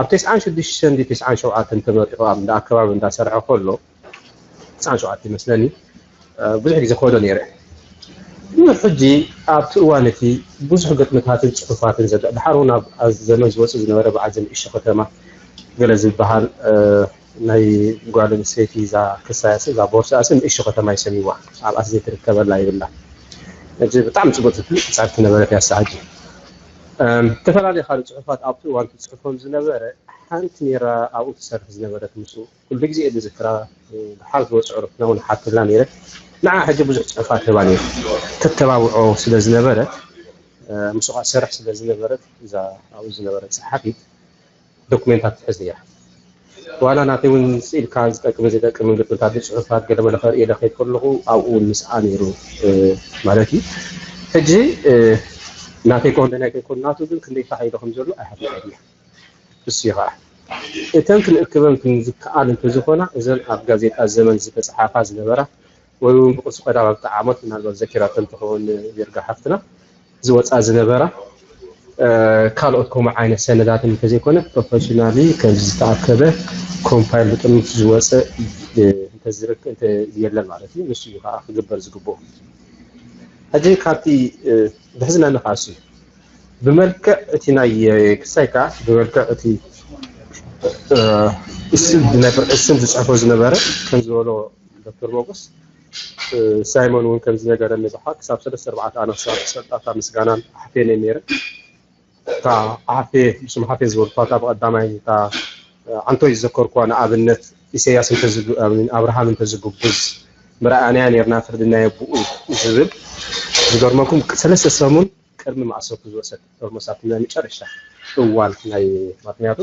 ኣብ ተስዓን ሽዱሽተን ድዩ ተስዓን ሸውዓተን ተመሪቑ ኣብ እንዳ ኣከባቢ እንዳሰርሐ ከሎ ተስዓን ሸውዓተ ይመስለኒ ብዙሕ ግዜ ከዶ ነይረ ሕጂ ኣብቲ እዋን እቲ ብዙሕ ግጥምታትን ፅሑፋትን ዘለ ድሓር እውን ኣብ ዘመን ዝወፅእ ዝነበረ በዓል ዘንእሾ ከተማ ገለ ዝበሃል ናይ ጓል ኣንስተይቲ እዛ ክሳያሲ እዛ ቦርሳኣሲ ንእሾ ከተማ ይሰሚዋ ኣብኣስ ዘይትርከበላ ይብላ እዚ ብጣዕሚ ፅቡቅ ትፍልጥ ፃርቲ ነበረት ያሳ ሕጂ ዝተፈላለዩ ካልእ ፅሑፋት ኣብቲ እዋን ትፅሕፎም ዝነበረ ሓንቲ ነራ ኣብኡ ትሰርሕ ዝነበረት ምስ ኩሉ ግዜ እየ ዝዝክራ ድሓር ዝወፅዑ ርክና እውን ሓትላ ነይረ ንዓ ሕጂ ብዙሕ ፅሑፋት ህባ ነይሩ ተተባብዖ ስለ ዝነበረ ምስኡ ሰርሕ ስለ ዝነበረት እዛ ኣብኡ ዝነበረት ፀሓፊት ዶኩሜንታት ትሕዝ ነይራ ዋላ ናተይ እውን ስኢልካ ዝጠቅምን ዘይጠቅምን ግጥምታት ብፅሑፋት ገለመለ ከርእየለ ከይድ ከለኹ ኣብኡ እውን ምስኣ ነይሩ ማለት እዩ ሕጂ ናተይ ከሆን ናይ ከይኮኑ ናቱ ግን ክንደይ ፋሕ ኢሉ ከም ዘሎ ኣይሓፍለኒ እሱ እዩ ከዓ እተን ክንእክበን ክንዝከኣል እንተዝኾና እዘን ኣብ ጋዜጣ ዘመን ዝተፅሓፋ ዝነበራ ወይ እውን ብቅርሲ ቀዳም ኣብቲ ዓመት ምናልባት ዘኪራተን ትኸውን ጌርጋ ሓፍትና ዝወፃ ዝነበራ ካልኦት ከምኡ ዓይነት ሰነዳትን እንተዘይኮነ ፕሮፌሽናሊ ከም ዝተኣከበ ኮምፓይል ብጥርምት ዝወፀ እንተዝርክ እንተ የለን ማለት እዩ ንሱ እዩ ከዓ ክግበር ዝግብኦ ሕጂ ካብቲ ብሕዝና ንኻሱ እዩ ብመልክዕ እቲ ናይ ክሳይ ከዓ ብመልክዕ እቲ ናይ ፍርሒ ስም ዝፅሕፎ ዝነበረ ከም ዝበሎ ዶክተር ሞጎስ ሳይሞን እውን ከም ዝነገረኒ ዝሓ ክሳብ ሰለስተ ኣርባዕተ ኣነሳ ሰጣታ ምስጋናን ኣሕፌነ ነይረ እታ ኣሕፌ ብስም ሓፌ ዝበልኳ እታ ብቀዳማይ እታ ዓንቶይ ዝዘከርኳ ንኣብነት ኢሰያስ ኣብርሃም እንተዝግቡዝ ምርኣናያ ነርና ፍርድናዮ ብኡ ዝብል ዝገርመኩም ሰለስተ ሰሙን ቅድሚ ማእሰርቱ ዝወሰድ ኦልሞስት ኣብቲ ናይ መጨረሻ እዋን ናይ ምክንያቱ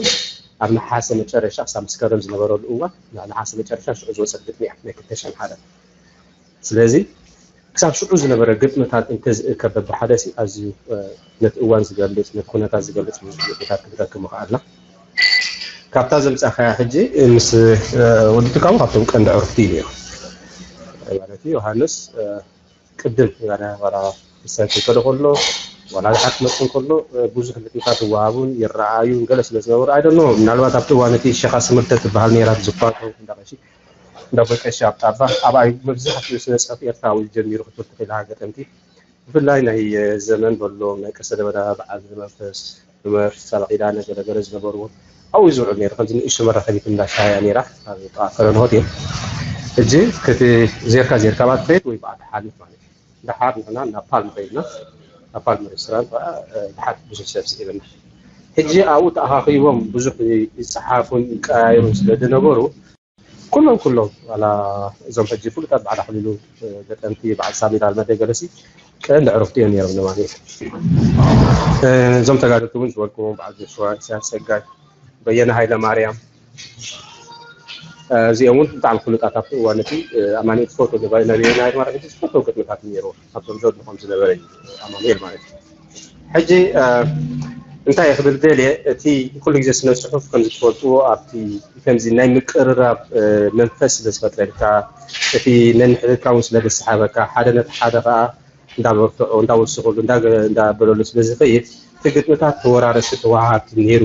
ኣብ ነሓሰ መጨረሻ ክሳብ መስከረም ዝነበረሉ እዋን ነሓሰ መጨረሻ ሽዑ ዝወፀት ግጥሚ እያ ናይ ክልተ ሽሕን ሓደን ስለዚ ክሳብ ሽዑ ዝነበረ ግጥምታት እንተዝእከብ በብሓደ ሲ ኣዝዩ ነቲ እዋን ዝገልፅ ነቲ ኩነታት ዝገልፅ ግጥምታት ክንረክብ ምኽኣልና ካብታ ዘምፃኻያ ሕጂ ምስ ወዲ ትካቡ ካብቶም ቀንዲ ዕርፍቲ እዩ ነይሩ ማለት ዮሃንስ ቅድም ዋላ ክሳብ ከሎ ከሎ ዋላ ዝሓት መፅን ከሎ ብዙሕ ግጥምታት ይወሃቡን ይረኣዩን ገለ ስለ ዝነበሩ ኣይደኖ ምናልባት ኣብቲ እዋን እቲ ሸኻ ስምርተ ትበሃል ነይራ ዝኳ እንዳቀሺ እንዳቦይ ቀሺ ኣብ ጣባ ኣብኣ መብዛሕትኡ ስነ ፅሑፍ ኤርትራዊ ጀሚሩ ክትብል ትኽእል ሃገር ጥንቲ ብፍላይ ናይ ዘመን በሎም ናይ ቀስተ ደበና በዓል መንፈስ ዑመር ሳባ ኪዳነ ገለገለ ዝነበርዎ ኣብኡ ዝውዕል ነይሩ ከምዚ ንእሽቶ መራኸቢት እንዳሻያ ነይራ ኣብ ጥቓ ከረን ሆቴል ሕጂ ከቲ ዜርካ ዜርካ ባት ትኸይድ ወይ ብኣቲ ሓሊፍ ማለት እዩ። ደሓር ንሕና ናብ ፓልም ከይድና፣ ናብ ፓልም ሬስቶራንት ከዓ ድሓር ብዙሕ ሰብ ስዒበና። ሕጂ ኣብኡ ተኣኻኺቦም ብዙሕ ይፀሓፉን ይቀያየሩን ስለ ዝነበሩ ኩሎም ኩሎም ዋላ እዞም ሕጂ ፍሉጣት በዓል ኣኽሊሉ ገጠምቲ በዓል ሳሚራ ኣልመደ ገለሲ ቀንዲ ዕሩኽቲ እዮም ነይሮም ንማንኤል። እዞም ተጋደልቲ እውን ዝበልኩዎም በዓል ጆሽዋ፣ ኢሳያስ ሰጋይ፣ በየነ ሃይለ ማርያም እዚኦም እውን ብጣዕሚ ፍሉጣት ኣብቲ እዋን እቲ ኣማኒኤል ዝፈትዎ ናይ በየነ ሃይለ ማርያም ሕጂ ዝፈትዎ ግጥምታት ነይሩ ካብቶም ዘድንቖም ዝነበረ እዩ ኣማኒኤል ማለት እዩ። ሕጂ እንታይ ክብል ደልየ እቲ ኩሉ ግዜ ስነ ፅሑፍ ከምዚ ትፈልጥዎ ኣብቲ ከምዚ ናይ ምቅርራብ መንፈስ ስለ ዝፈጥረልካ እቲ ነንሕድካ እውን ስለ ዘሰሓበካ ሓደ ነቲ ሓደ ከዓ እንዳበርትዖ እንዳወሰኸሉ እንዳበለሉ ስለ ዝኸይድ እቲ ግጥምታት ተወራረስቲ ተዋሃሃርቲ ነይሩ።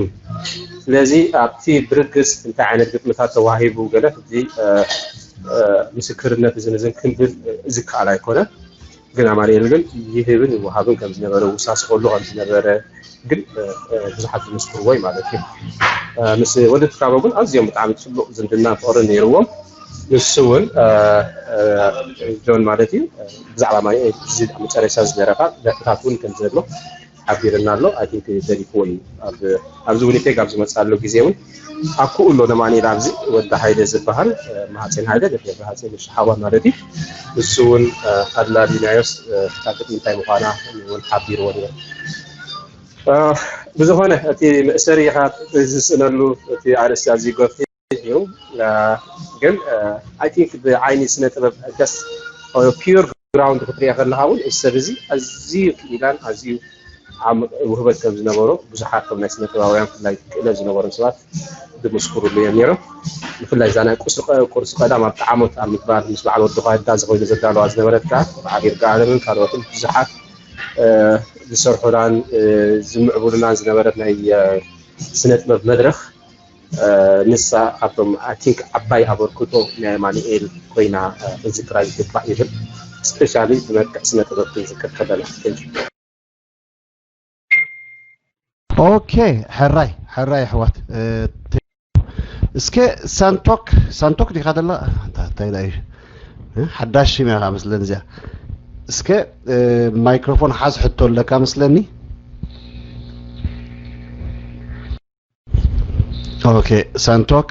ስለዚ ኣብቲ ብርግስ እንታይ ዓይነት ግጥምታት ተዋሂቡ ገለ ሕጂ ምስክርነት እዚ ነዘን ክንብል ዝከኣል ኣይኮነ። ግን ኣማኒኤል ግን ይህብን ይወሃብን ከም ዝነበረ ውሳስኸሉ ከም ዝነበረ ግን ብዙሓት ዝምስክርዎ እዩ ማለት እዩ። ምስ ወዲ ትካቦ ግን ኣዝዮም ብጣዕሚ ፅቡቕ ዝምድና ፍቕርን ነይርዎም። ንሱ እውን ጆን ማለት እዩ ብዛዕባ ኣማኒኤል እዚ መጨረሻ ዝደረፋ ደርፍታት እውን ከም ዘሎ ሓቢርና ኣሎ። ኣይ ቲንክ ደሊፍዎ እዩ። ኣብዚ ዊኒፔግ ኣብ ዝመፅኣሉ ግዜ እውን ኣኩኡ ኣሎ ነማኒ ኣብዚ ወዲ ሃይለ ዝበሃል ማህፀን ሃይለ ደቂ ሃፀይ ምሽ ሓዋ ማለት እዩ። ንሱ እውን ኣድላዲናዮስ ካብ እንታይ ምዃና እውን ሓቢርዎ ነይሩ። ብዝኾነ እቲ መእሰሪ ኢኻ ዝስእነሉ እቲ ኣርእስቲ ኣዝዩ ገፊሕ እዩ። ግን ኣይ ቲንክ ብዓይኒ ስነ ጥበብ ስ ፒር ግራውንድ ክትሪኦ ከለካ እውን እዚ ሰብ እዚ ኣዝዩ ክኢላን ኣዝዩ ዓም ውህበት ከም ዝነበሮ ብዙሓት ከም ናይ ስነ ጥበባውያን ብፍላይ ክእለት ዝነበሮም ሰባት ዝምስክሩሉ እዮም ነይሮም። ብፍላይ እዛ ናይ ቁርሲ ቀዳም ኣብ ጣዓሞት ኣብ ምግባር ምስ በዓል ወዲ ኳዳ ዝኮይኑ ዘዳለዋ ዝነበረት ከዓ በዓል ይርጋ ኣለምን ካልኦትን ብዙሓት ዝሰርሑላን ዝምዕቡሉላን ዝነበረት ናይ ስነ ጥበብ መድረክ ንሳ ካብቶም ኣይ ቲንክ ዓባይ ኣበርክቶ ናይ ኣማኒኤል ኮይና ክንዝክራ ይግባእ ይብል። ስፔሻሊ ብመልክዕ ስነ ጥበብ ክንዝክር ከለና ኦኬ። ሕራይ ሕራይ ኣሕዋት እስከ ሳንቶክ ሳንቶክ ዲኻ ደላ እንታይ ዳ ሓዳሽ ሽም ኢኻ መስለኒ እዚኣ። እስከ ማይክሮፎን ሓዝ ሕቶ ኣለካ መስለኒ። ኦኬ ሳንቶክ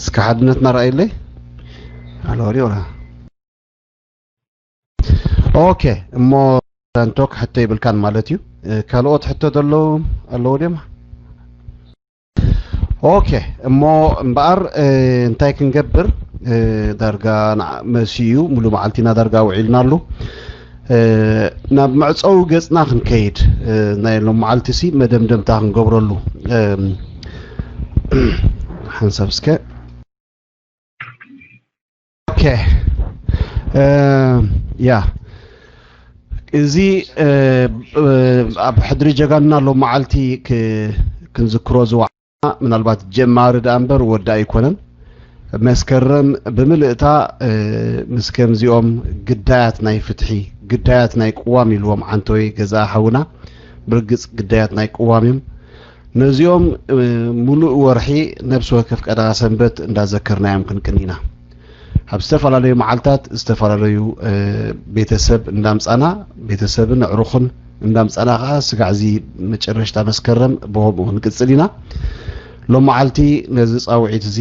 እስከ ሓድነትና ረኣይለይ ኣሎሪ ወላ ኦኬ እሞ ሳንቶክ ሕቶ ይብልካን ማለት እዩ። ካልኦት ሕቶ ዘለዎም ኣለዉ ድዮም? ኦኬ እሞ እምበኣር እንታይ ክንገብር ዳርጋ መሲኡ ሙሉ መዓልቲና ዳርጋ ውዒልና ኣሉ። ናብ መዕፀዊ ገፅና ክንከይድ ናይ ሎም መዓልቲ ሲ መደምደምታ ክንገብረሉ ሓንሳብ እስከ ኦኬ ያ እዚ ኣብ ሕድሪ ጀጋንና ሎም መዓልቲ ክንዝክሮ ዝወዓልና ምናልባት ጀማሪ ደኣ እምበር ወዲ ኣይኮነን። መስከረም ብምልእታ ምስ ከምዚኦም ግዳያት ናይ ፍትሒ ግዳያት ናይ ቅዋም ኢልዎም ዓንተወይ ገዛ ሓውና ብርግፅ ግዳያት ናይ ቅዋም እዮም። ነዚኦም ሙሉእ ወርሒ ነብሲ ወከፍ ቀዳማ ሰንበት እንዳዘከርናዮም ክንቅኒ ኢና። ኣብ ዝተፈላለዩ መዓልታት ዝተፈላለዩ ቤተሰብ እንዳምፃና ቤተሰብን ኣዕሩኽን እንዳምፃና ከዓ ስጋዕ እዚ መጨረሽታ መስከረም ብኸምኡ ክንቅፅል ኢና። ሎም መዓልቲ ነዚ ፃውዒት እዚ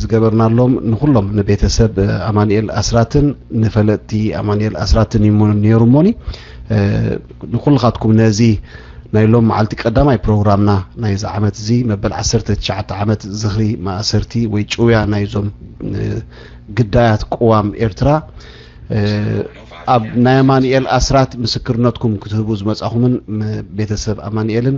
ዝገበርናሎም ንኩሎም ንቤተሰብ ኣማኒኤል ኣስራትን ንፈለጥቲ ኣማኒኤል ኣስራትን እዩ ነይሩ እሞኒ ንኩልኻትኩም ነዚ ናይ ሎም መዓልቲ ቀዳማይ ፕሮግራምና ናይዚ ዓመት እዚ መበል ዓሰርተ ትሽዓተ ዓመት ዝኽሪ ማእሰርቲ ወይ ጭውያ ናይዞም ግዳያት ቅዋም ኤርትራ ኣብ ናይ ኣማኒኤል ኣስራት ምስክርነትኩም ክትህቡ ዝመጻኹምን ቤተሰብ ኣማኒኤልን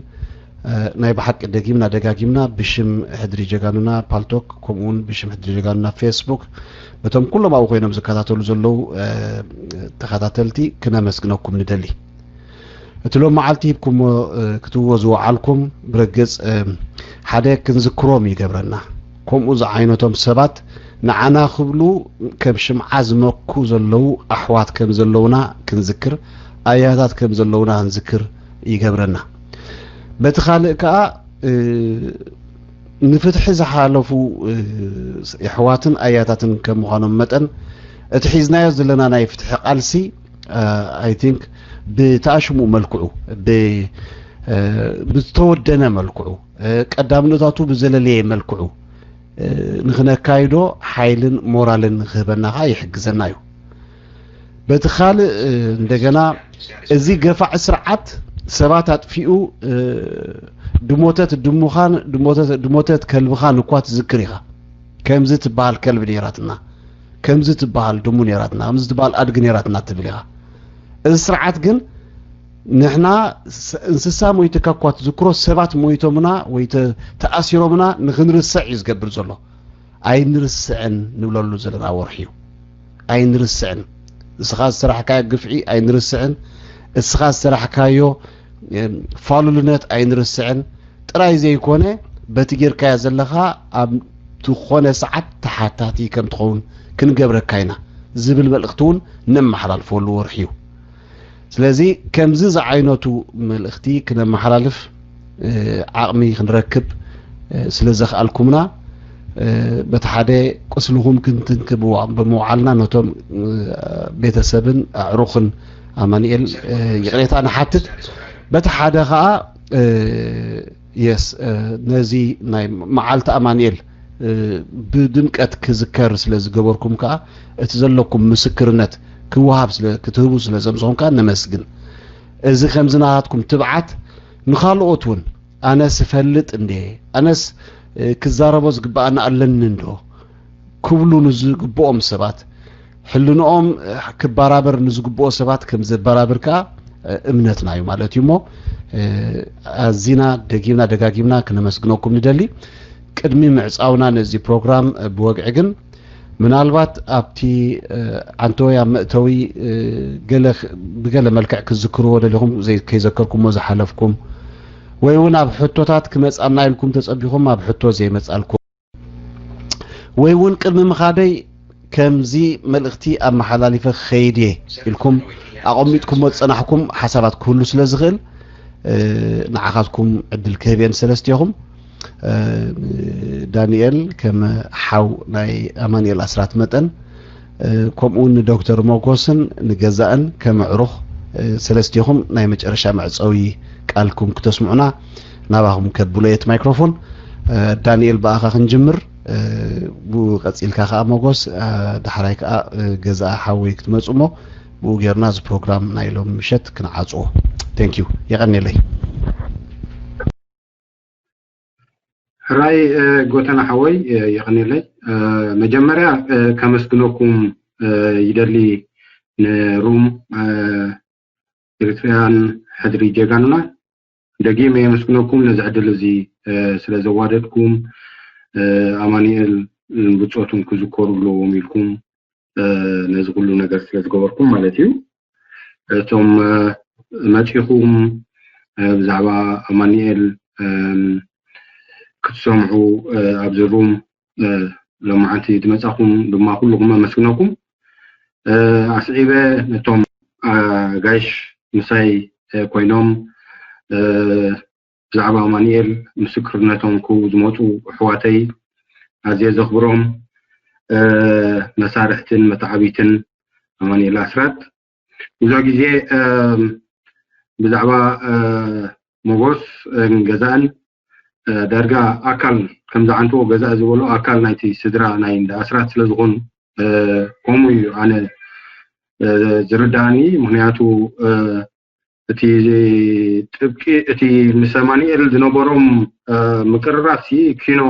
ናይ ብሓቂ ደጊምና ደጋጊምና ብሽም ሕድሪ ጀጋኑና ፓልቶክ ከምኡውን ብሽም ሕድሪ ጀጋኑና ፌስቡክ በቶም ኩሎም ኣብኡ ኮይኖም ዝከታተሉ ዘለዉ ተኸታተልቲ ክነመስግነኩም ንደሊ። እቲ ሎም መዓልቲ ሂብኩሞ ክትብዎ ዝወዓልኩም ብርግጽ ሓደ ክንዝክሮም ይገብረና። ከምኡ ዝዓይነቶም ሰባት ንዓና ክብሉ ከም ሽምዓ ዝመኩ ዘለዉ ኣሕዋት ከም ዘለዉና ክንዝክር፣ ኣያታት ከም ዘለዉና ክንዝክር ይገብረና። በቲ ካልእ ከኣ ንፍትሒ ዝሓለፉ የሕዋትን ኣያታትን ከም ምዃኖም መጠን፣ እቲ ሒዝናዮ ዘለና ናይ ፍትሒ ቃልሲ፣ I think፣ ብተኣሽሙኡ መልክዑ፣ ብዝተወደነ መልክዑ፣ ቀዳምነታቱ ብዘለለየ መልክዑ ንኽነካይዶ ሓይልን ሞራልን ንኽህበና ከዓ ይሕግዘና እዩ። በቲ ካልእ፣ እንደገና፣ እዚ ገፋዒ ስርዓት ሰባት ኣጥፊኡ፣ ድሞተት ድሙኻን ድሞተት ከልብኻን እኳ ትዝክር ኢኻ። ከምዚ ትበሃል ከልቢ ነይራትና፣ ከምዚ ትበሃል ድሙ ነይራትና፣ ከምዚ ትበሃል ኣድጊ ነይራትና ትብል ኢኻ። እዚ ስርዓት ግን ንሕና እንስሳ ሞይትካ እኳ ትዝክሮ፣ ሰባት ሞይቶምና ወይ ተኣሲሮምና ንኽንርስዕ እዩ ዝገብር ዘሎ። ኣይንርስዕን ንብለሉ ዘለና ወርሒ እዩ። ኣይንርስዕን። እስኻ ዝሰራሕካዮ ግፍዒ ኣይንርስዕን። እስኻ ዝሰራሕካዮ ፋሉልነት ኣይንርስዕን። ጥራይ ዘይኮነ፣ በቲ ጌርካዮ ዘለኻ ኣብ ዝኾነ ሰዓት ተሓታቲ ከም ትኸውን ክንገብረካ ኢና ዝብል መልእኽቲ እውን ነመሓላልፈሉ ወርሒ እዩ። ስለዚ ከምዚ ዝዓይነቱ መልእኽቲ ክነመሓላልፍ ዓቕሚ ክንረክብ ስለ ዘኽኣልኩምና፣ በቲ ሓደ ቁስልኹም ክንትንክብ ብምውዓልና ነቶም ቤተሰብን ኣዕሩኽን ኣማኑኤል ይቕሬታ ንሓትት። በቲ ሓደ ኸኣ የስ ነዚ ናይ መዓልቲ ኣማኑኤል ብድምቀት ክዝከር ስለ ዝገበርኩም ከኣ እቲ ዘለኩም ምስክርነት ክወሃብ ክትህቡ ስለ ዘምጽኹም ከኣ ነመስግን። እዚ ከምዚ ናትኩም ትብዓት ንኻልኦት እውን ኣነስ እፈልጥ እንዴ፣ ኣነስ ክዛረቦ ዝግብኣና ኣለኒ እንዶ ክብሉ ንዝግብኦም ሰባት፣ ሕልንኦም ክበራበር ንዝግብኦ ሰባት ከም ዘበራብር ከኣ እምነትና እዩ ማለት እዩ። እሞ ኣዚና ደጊምና ደጋጊምና ክነመስግነኩም ንደሊ። ቅድሚ ምዕጻውና ነዚ ፕሮግራም ብወግዒ ግን ምናልባት ኣብቲ ዓንተወይ ኣብ መእተዊ ብገለ መልክዕ ክትዝክርዎ ደሊኹም ከይዘከርኩሞ ዝሓለፍኩም ወይ እውን ኣብ ሕቶታት ክመጻና ኢልኩም ተጸቢኹም ኣብ ሕቶ ዘይመጻልኩም ወይ እውን ቅድሚ ምኻደይ ከምዚ መልእኽቲ ኣመሓላሊፈ ክኸይድ እየ ኢልኩም ኣቐሚጥኩሞ ዝጸናሕኩም ሓሳባት ክህሉ ስለ ዝኽእል ንዓኻትኩም ዕድል ክህብ እየ ንሰለስቲኹም። ዳንኤል ከም ሓው ናይ ኣማኑኤል ኣስራት መጠን ከምኡ እውን ንዶክተር ሞጎስን ንገዛእን ከም ኣዕሩኽ ሰለስቲኹም ናይ መጨረሻ መዕጸዊ ቃልኩም ክተስምዑና ናባኹም ከብሎ እየ እቲ ማይክሮፎን። ዳንኤል ብኣኻ ክንጅምር፣ ብኡ ቀጺልካ ከኣ ሞጎስ፣ ዳሕራይ ከኣ ገዛእ ሓወይ ክትመጹ እሞ ብኡ ጌርና እዚ ፕሮግራም ናይ ሎም ምሸት ክንዓጽዎ። Thank you። የቐኔለይ። ሕራይ ጎተና ሓወይ፣ የቐኔለይ። መጀመርያ ከመስግነኩም ይደሊ ንሩም ኤሪትሪያን ሕድሪ ጀጋኑና ደጊመ የመስግነኩም ነዚ ዕድል እዚ ስለ ዘዋደድኩም። ኣማኑኤል ብጾቱን ክዝከሩ ኣለዎም ኢልኩም ነዚ ኩሉ ነገር ስለ ዝገበርኩም ማለት እዩ። እቶም መጺኹም ብዛዕባ ኣማኑኤል ክትሰምዑ ኣብዚ ሩም ሎማዓንቲ ዝመጻኹም ድማ ኩልኹም ኣመስግነኩም። ኣስዒበ ነቶም ኣጋይሽ ምሳይ ኮይኖም ብዛዕባ ኣማኑኤል ምስክርነቶም ክህቡ ዝመፁ ኣሕዋተይ ኣዝየ ዘኽብሮም መሳርሕትን መተዓቢትን ኣማኑኤል ኣስራት ብዙሕ ግዜ ብዛዕባ ሞጎስ ገዛእን ዳርጋ ኣካል ከምዚ ዓንትዎ ገዛእ ዝበሎ ኣካል ናይቲ ስድራ ናይ እንዳ ኣስራት ስለ ዝኾኑ ከምኡ እዩ ኣነ ዝርዳእኒ። ምክንያቱ እቲ ጥብቂ እቲ ምስ ኣማኑኤል ዝነበሮም ምቅርራብ ሲ ኪኖ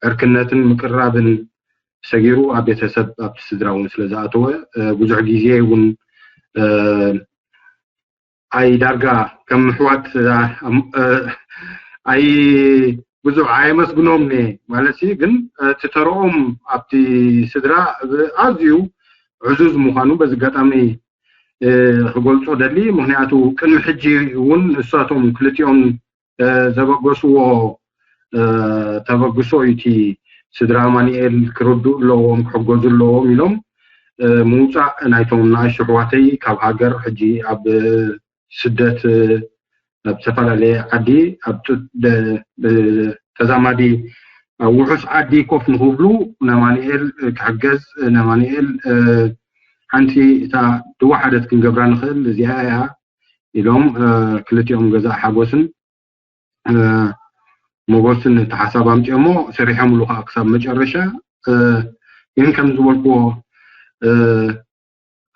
ዕርክነትን ምቅርራብን ሰጊሩ ኣብ ቤተሰብ ኣብቲ ስድራ እውን ስለ ዝኣተወ ብዙሕ ግዜ እውን ኣይ ዳርጋ ከም ኣሕዋት ኣይ ብዙሕ ኣየመስግኖም እየ ማለት ሲ ግን እቲ ተረኦም ኣብቲ ስድራ ኣዝዩ ዕዙዝ ምዃኑ በዚ ኣጋጣሚ ክገልጾ ደሊ። ምክንያቱ ቅድሚ ሕጂ እውን ንሳቶም ክልቲኦም ዘበገስዎ ተበግሶ እዩ። እቲ ስድራ ኣማኑኤል ክርድኡ ኣለዎም ክሕገዙ ኣለዎም ኢሎም ምውፃእ ናይቶም ንኣሽቱ ኣሕዋተይ ካብ ሃገር ሕጂ ኣብ ስደት ኣብ ዝተፈላለየ ዓዲ ኣብ ተዛማዲ ኣብ ውሑስ ዓዲ ኮፍ ንክብሉ ነማንኤል ክሕገዝ፣ ነማንኤል ሓንቲ እታ ዝወሓደት ክንገብራ ንኽእል እዚኣ እያ ኢሎም ክልቲኦም ገዛ ሓጎስን ሞጎስን እቲ ሓሳብ ኣምፅኦሞ ሰሪሖምሉ ከዓ ክሳብ መጨረሻ። ግን ከም ዝበልክዎ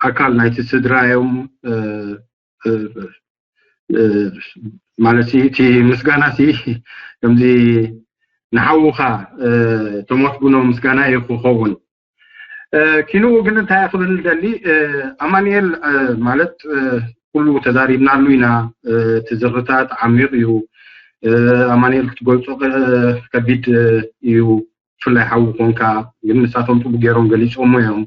ኣካል ናይቲ ስድራ እዮም። ማለት እቲ ምስጋና ሲ ከምዚ ንሓውኻ ተመስግኖ ምስጋና እዩ ክኸውን። ኪንኡ ግን እንታይ ክብል ደሊ፣ ኣማንኤል ማለት ኩሉ ተዛሪብናሉ ኢና። እቲ ዝርታት ዓሚቕ እዩ። ኣማንኤል ክትገልጾ ከቢድ እዩ። ብፍላይ ሓዊ ኮንካ ግን ንሳቶም ጽቡቅ ገይሮም ገሊጾሞ እዮም።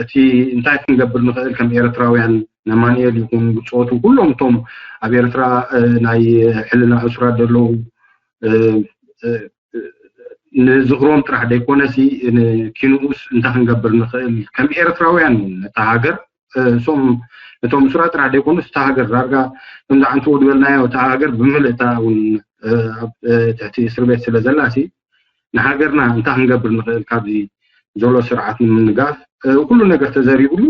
እቲ እንታይ ክንገብር ንኽእል ከም ኤርትራውያን፣ ነማንኤል ይኹን ብጾቱ ኩሎም እቶም ኣብ ኤርትራ ናይ ሕልና እሱራት ዘለዉ ንዝኽሮም ጥራሕ ደይኮነሲ ንኪንኡስ እንታይ ክንገብር ንኽእል ከም ኤርትራውያን ነታ ሃገር እሶም እቶም እሱራት ጥራሕ ደይኮኑስ እታ ሃገር ዳርጋ ከምዚ ዓንትዎ ዝበልናዮ እታ ሃገር ብምልእታ እውን ኣብ ትሕቲ እስር ቤት ስለ ዘላሲ ንሃገርና እንታይ ክንገብር ንኽእል ካብዚ ዘሎ ስርዓት ንምንጋፍ ኩሉ ነገር ተዘሪብሉ።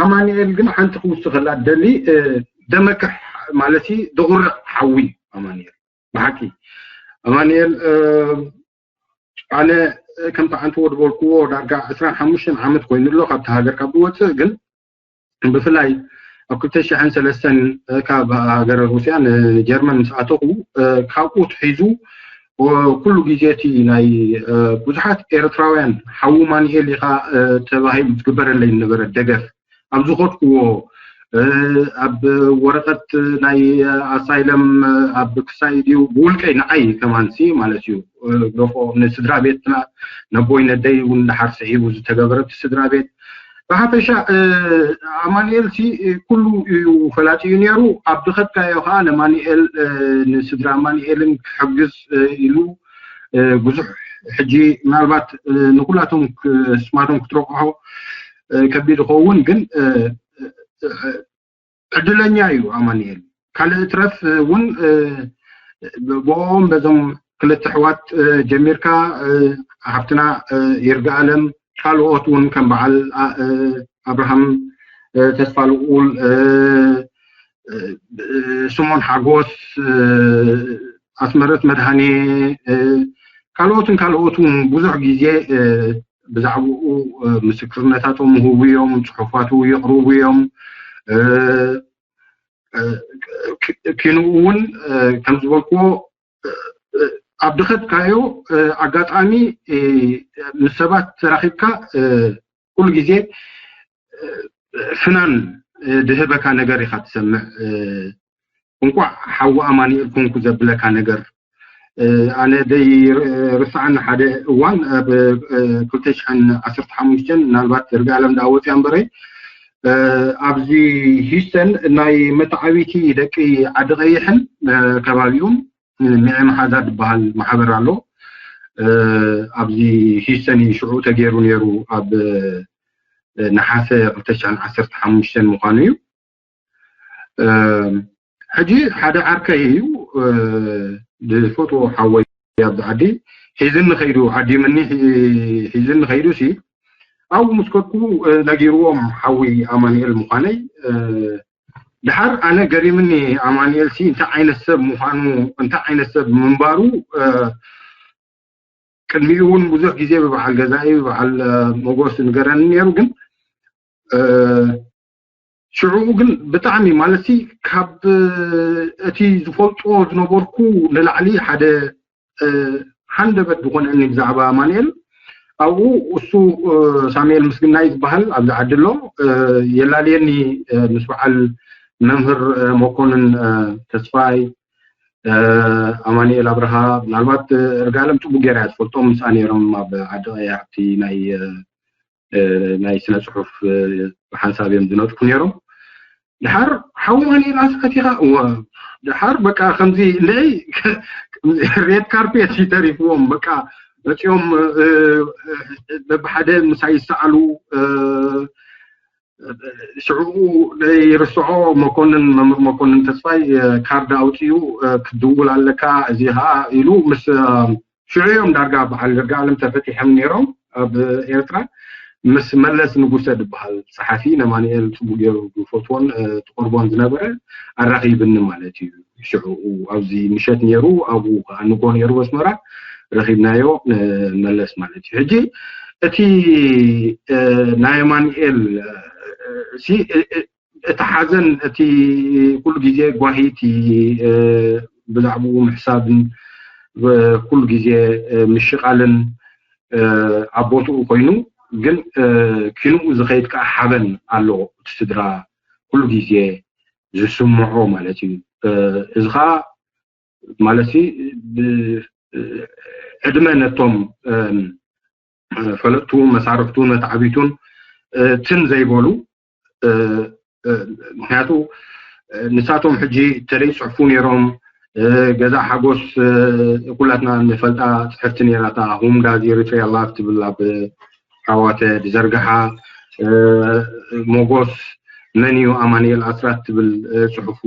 ኣማንኤል ግን ሓንቲ ክውስኸላ ደሊ ደመክሕ ማለት ደቑርዕ ሓዊ ኣማንኤል ብሓቂ ኣማንኤል ኣነ ከምቲ ዓንትዎ ዝበልክዎ ዳርጋ ዕስራን ሓሙሽተን ዓመት ኮይኑ ኣሎ ካብቲ ሃገር ካብ ዝወፅእ ግን ብፍላይ ኣብ ክልተ ሽሕን ሰለስተን ካብ ሃገረ ሩስያ ንጀርመን ምስ ኣተኹ ካብኡ ትሒዙ ኩሉ ግዜ እቲ ናይ ብዙሓት ኤርትራውያን ሓዉ ማንኤል ኢኻ ተባሂሉ ዝግበረለይ ዝነበረ ደገፍ ኣብ ዝኸድክዎ ኣብ ወረቐት ናይ ኣሳይለም ኣብ ክሳይ ድዩ ብውልቀይ ንዓይ ከማንሲ ማለት እዩ ገፎ ንስድራ ቤትና ነቦይ ነደይ እውን ድሓር ስዒቡ ዝተገበረ እቲ ስድራ ቤት ብሓፈሻ ኣማንኤል ሲ ኩሉ እዩ ፈላጢ እዩ ነይሩ ኣብ ዝኸድካዮ ከዓ ነማንኤል ንስድራ ኣማንኤልን ክሕግዝ ኢሉ ብዙሕ ሕጂ ምናልባት ንኩላቶም ስማቶም ክትረቁሖ ከቢድ ይኸውን ግን ዕድለኛ እዩ ኣማንኤል ካልእ ትረፍ እውን ብኦም በዞም ክልተ ኣሕዋት ጀሚርካ ሓፍትና ይርጋ ኣለም ካልኦት እውን ከም በዓል ኣብርሃም ተስፋ ልኡል ስሞን ሓጎስ ኣስመረት መድሃኔ ካልኦትን ካልኦትን ብዙሕ ግዜ ብዛዕባኡ ምስክርነታቶም ይህቡ እዮም፣ ፅሑፋቱ የቕርቡ እዮም። ኪንኡ እውን ከም ዝበልክዎ ኣብ ድኸድካዮ ኣጋጣሚ ምስ ሰባት ተራኺብካ ኩሉ ግዜ ፍናን ድህበካ ነገር ኢኻ ትሰምዕ። እንቋዕ ሓዊ ኣማኑኤል ኮንኩ ዘብለካ ነገር ኣነ ደይ ርስዓኒ ሓደ እዋን ኣብ ክልተ ሽሕን ዓሰርተ ሓሙሽተን ምናልባት ርጋለም ዳኣ ወፅያ እምበረይ ኣብዚ ሂስተን ናይ መተዓቢቲ ደቂ ዓዲ ቀይሕን ከባቢኡን ሚዐ መሓዛ ዝበሃል ማሕበር ኣሎ ኣብዚ ሂስተን እዩ ሽዑ ተገይሩ ነይሩ ኣብ ነሓሰ ክልተ ሽሕን ዓሰርተ ሓሙሽተን ምዃኑ እዩ ሕጂ ሓደ ዓርከይ እዩ ዝፈትዎ ሓወይ ኣብዚ ዓዲ ሒዝኒ ከይዱ ዓዲምኒ ሒዝኒ ከይዱ ሲ ኣብኡ ምስ ከድኩ ነጊርዎም ሓዊ ኣማኑኤል ምዃነይ ድሓር ኣነ ገሪምኒ ኣማኑኤል ሲ እንታይ ዓይነት ሰብ ምዃኑ እንታይ ዓይነት ሰብ ምንባሩ ቅድሚኡ እውን ብዙሕ ግዜ ብበዓል ገዛኢ ብበዓል መጎስ ንገረኒ ነይሩ ግን ሽዑ ግን ብጣዕሚ ማለት ካብ እቲ ዝፈልጦ ዝነበርኩ ንላዕሊ ሓደ ሃንደበት ዝኾነኒ ብዛዕባ ኣማኑኤል ኣብኡ እሱ ሳሙኤል ምስግናይ ዝበሃል ኣብዚ ዓዲ ኣሎ የላልየኒ ምስ በዓል መምህር መኮንን ተስፋይ ኣማኑኤል ኣብርሃ ምናልባት እርጋለም ፅቡቅ ገይራ እያ ትፈልጦም ምስኣ ነይሮም ኣብ ዓዲ ቀያ ኣብቲ ናይ ናይ ስነ ፅሑፍ ብሓንሳብ እዮም ዝነጥፉ ነይሮም ድሓር ሓዊ ማኑኤል ኣስፈት ኢኻ እወ ድሓር በቃ ከምዚ እንድዒ ሬድ ካርፔት እዩ ተሪፍዎም በቃ መፂኦም በብሓደ ምሳይ ይሰኣሉ ሽዑ ዘይርስዖ መኮንን፣ መምህር መኮንን ተስፋይ ካርድ ኣውፂኡ፣ ክድውል ኣለካ፣ እዚ ከዓ ኢሉ ምስ ሽዑ እዮም ዳርጋ በዓል ይርጋለም ተፈቲሖም ነይሮም ኣብ ኤርትራ። ምስ መለስ ንጉሰ ዝበሃል ጸሓፊ፣ ነማንኤል ጽቡቅ ገይሩ ዝፈትዎን ዝቀርቦን ዝነበረ፣ ኣራኺብኒ ማለት እዩ። ሽዑ ኣብዚ ምሸት ነይሩ፣ ኣብኡ ከዓ ንጎ ነይሩ ኣስመራ፣ ረኺብናዮ መለስ ማለት እዩ። ሕጂ እቲ ናይ ኣማንኤል ሲ እቲ ሓዘን፣ እቲ ኩሉ ግዜ ጓሂ፣ እቲ ብዛዕባኡ ምሕሳብን ኩሉ ግዜ ምሽቃልን ኣብ ቦትኡ ኮይኑ፣ ግን ኪንኡ ዝኸይድ ከዓ ሓበን ኣሎ፣ እቲ ስድራ ኩሉ ግዜ ዝስምዖ ማለት እዩ። እዚ ከዓ ማለት ዕድመ ነቶም ፈለጥቱን መሳርሕቱን መተዓቢቱን ትም ዘይበሉ። ምክንያቱ ንሳቶም ሕጂ ተለይ ጽሕፉ ነይሮም። ገዛ ሓጎስ ኩላትና ንፈልጣ ጽሕፍቲ ነይራታ፣ ሁምዳዝ ኤሪትሪያ ላፍ ትብል ኣብ ዓዋተ ዝዘርግሓ፣ ሞጎስ መን እዩ ኣማንኤል ኣስራት ትብል ጽሑፉ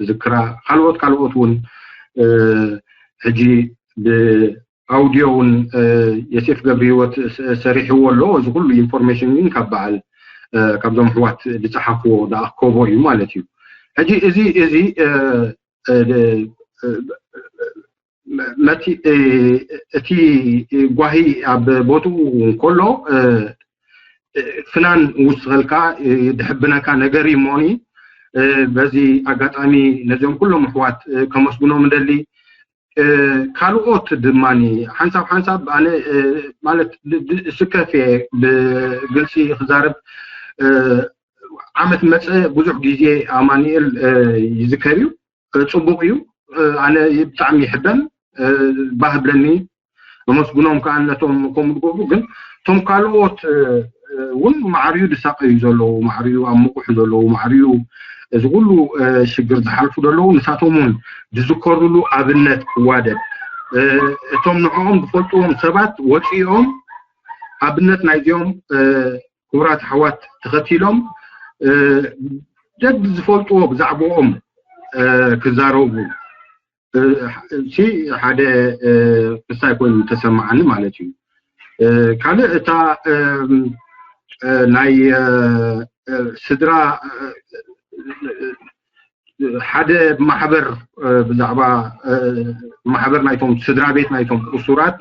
ዝክራ፣ ካልኦት ካልኦት እውን ሕጂ ብኣውዲዮ እውን የሴፍ ገብረ ህይወት ሰሪሕዎ ኣሎ። እዚ ኩሉ ኢንፎርሜሽን ግን ካብ በዓል ካብዞም ኣሕዋት ዝጸሓፍዎ ዝኣከቦ እዩ ማለት እዩ። ሕጂ እዚ እዚ መቲ እቲ ጓሂ ኣብ ቦትኡ እንከሎ ፍናን ውስኸልካ ድሕብነካ ነገር እዩ እሞኒ። በዚ ኣጋጣሚ ነዚኦም ኩሎም ኣሕዋት ከመስግኖም እደሊ። ካልኦት ድማ ሓንሳብ ሓንሳብ ኣነ ማለት ስከፍ እየ ብግልፂ ክዛረብ። ዓመት መፀ ብዙሕ ግዜ ኣማኒኤል ይዝከር እዩ። ፅቡቅ እዩ። ኣነ ብጣዕሚ ይሕበን፣ ባህብለኒ፣ ኣመስግኖም ከዓ ነቶም ከምኡ ዝገብሩ። ግን እቶም ካልኦት እውን ማዕርዩ ዝሳቀዩ ዘለዉ፣ ማዕርዩ ኣብ ምቁሕ ዘለዉ፣ ማዕርዩ እዚ ኩሉ ሽግር ዝሓልፉ ዘለዉ፣ ንሳቶም እውን ዝዝከሩሉ ኣብነት ክዋደድ፣ እቶም ንዕኦም ዝፈልጥዎም ሰባት ወፂኦም ኣብነት ናይዚኦም ክቡራት ኣሕዋት ተኸቲሎም ደግ ዝፈልጥዎ ብዛዕባኦም ክዛረቡ ሲ ሓደ ክስታይ ኮይኑ ተሰማዓኒ ማለት እዩ። ካልእ እታ ናይ ስድራ ሓደ ማሕበር ብዛዕባ ማሕበር ናይቶም ስድራ ቤት ናይቶም እሱራት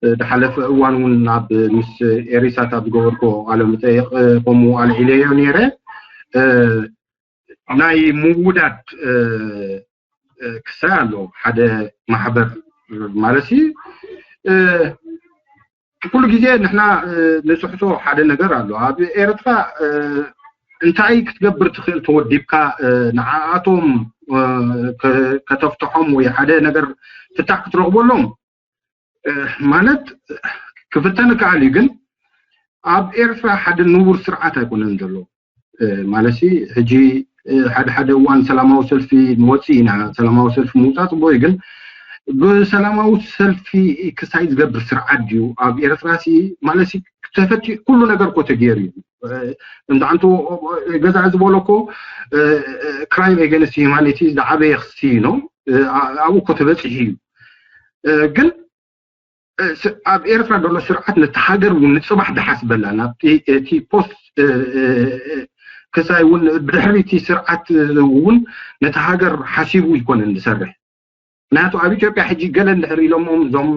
ዝሓለፈ እዋን እውን ናብ ምስ ኤሪሳት ኣብ ዝገበርኮ ቃለ መጠይቕ ከምኡ ኣልዒለዮ ነይረ። ናይ ምውዳድ ክሳይ ኣሎ ሓደ ማሕበር ማለት ኩሉ ግዜ ንሕና ንፅሕቶ ሓደ ነገር ኣሎ ኣብ ኤርትራ እንታይ ክትገብር ትኽእል ተወዲብካ ንዓኣቶም ከተፍትሖም ወይ ሓደ ነገር ፍታሕ ክትረኽበሎም ማለት ክፍተን ይከኣል እዩ። ግን ኣብ ኤርትራ ሓደ ንቡር ስርዓት ኣይኮነን ዘሎ። ማለት ሕጂ ሓደ ሓደ እዋን ሰላማዊ ሰልፊ ንወፅእ ኢና። ሰላማዊ ሰልፊ ምውፃእ ፅቡቅ እዩ። ግን ብሰላማዊ ሰልፊ ክሳይ ዝገብር ስርዓት ድዩ ኣብ ኤርትራ ሲ ማለት ተፈቲ ኩሉ ነገር እኮ ተገይሩ እዩ። እንተዓንቶ ገዛ ዝበሎ እኮ ክራይም ኤገንስት ሂማኒቲ ዝዓበየ ክሲ ነው። ኣብኡ እኮ ተበፂሑ እዩ። ግን ኣብ ኤርትራ ዘሎ ስርዓት ነቲ ሃገር እውን ንፅባሕ ድሓስበላ ናብቲ እቲ ፖስት ክሳይ እውን ብድሕሪ እቲ ስርዓት እውን ነቲ ሃገር ሓሲቡ ይኮነን ዝሰርሕ። ምክንያቱ ኣብ ኢትዮጵያ ሕጂ ገለ እንድሕር ኢሎሞም እዞም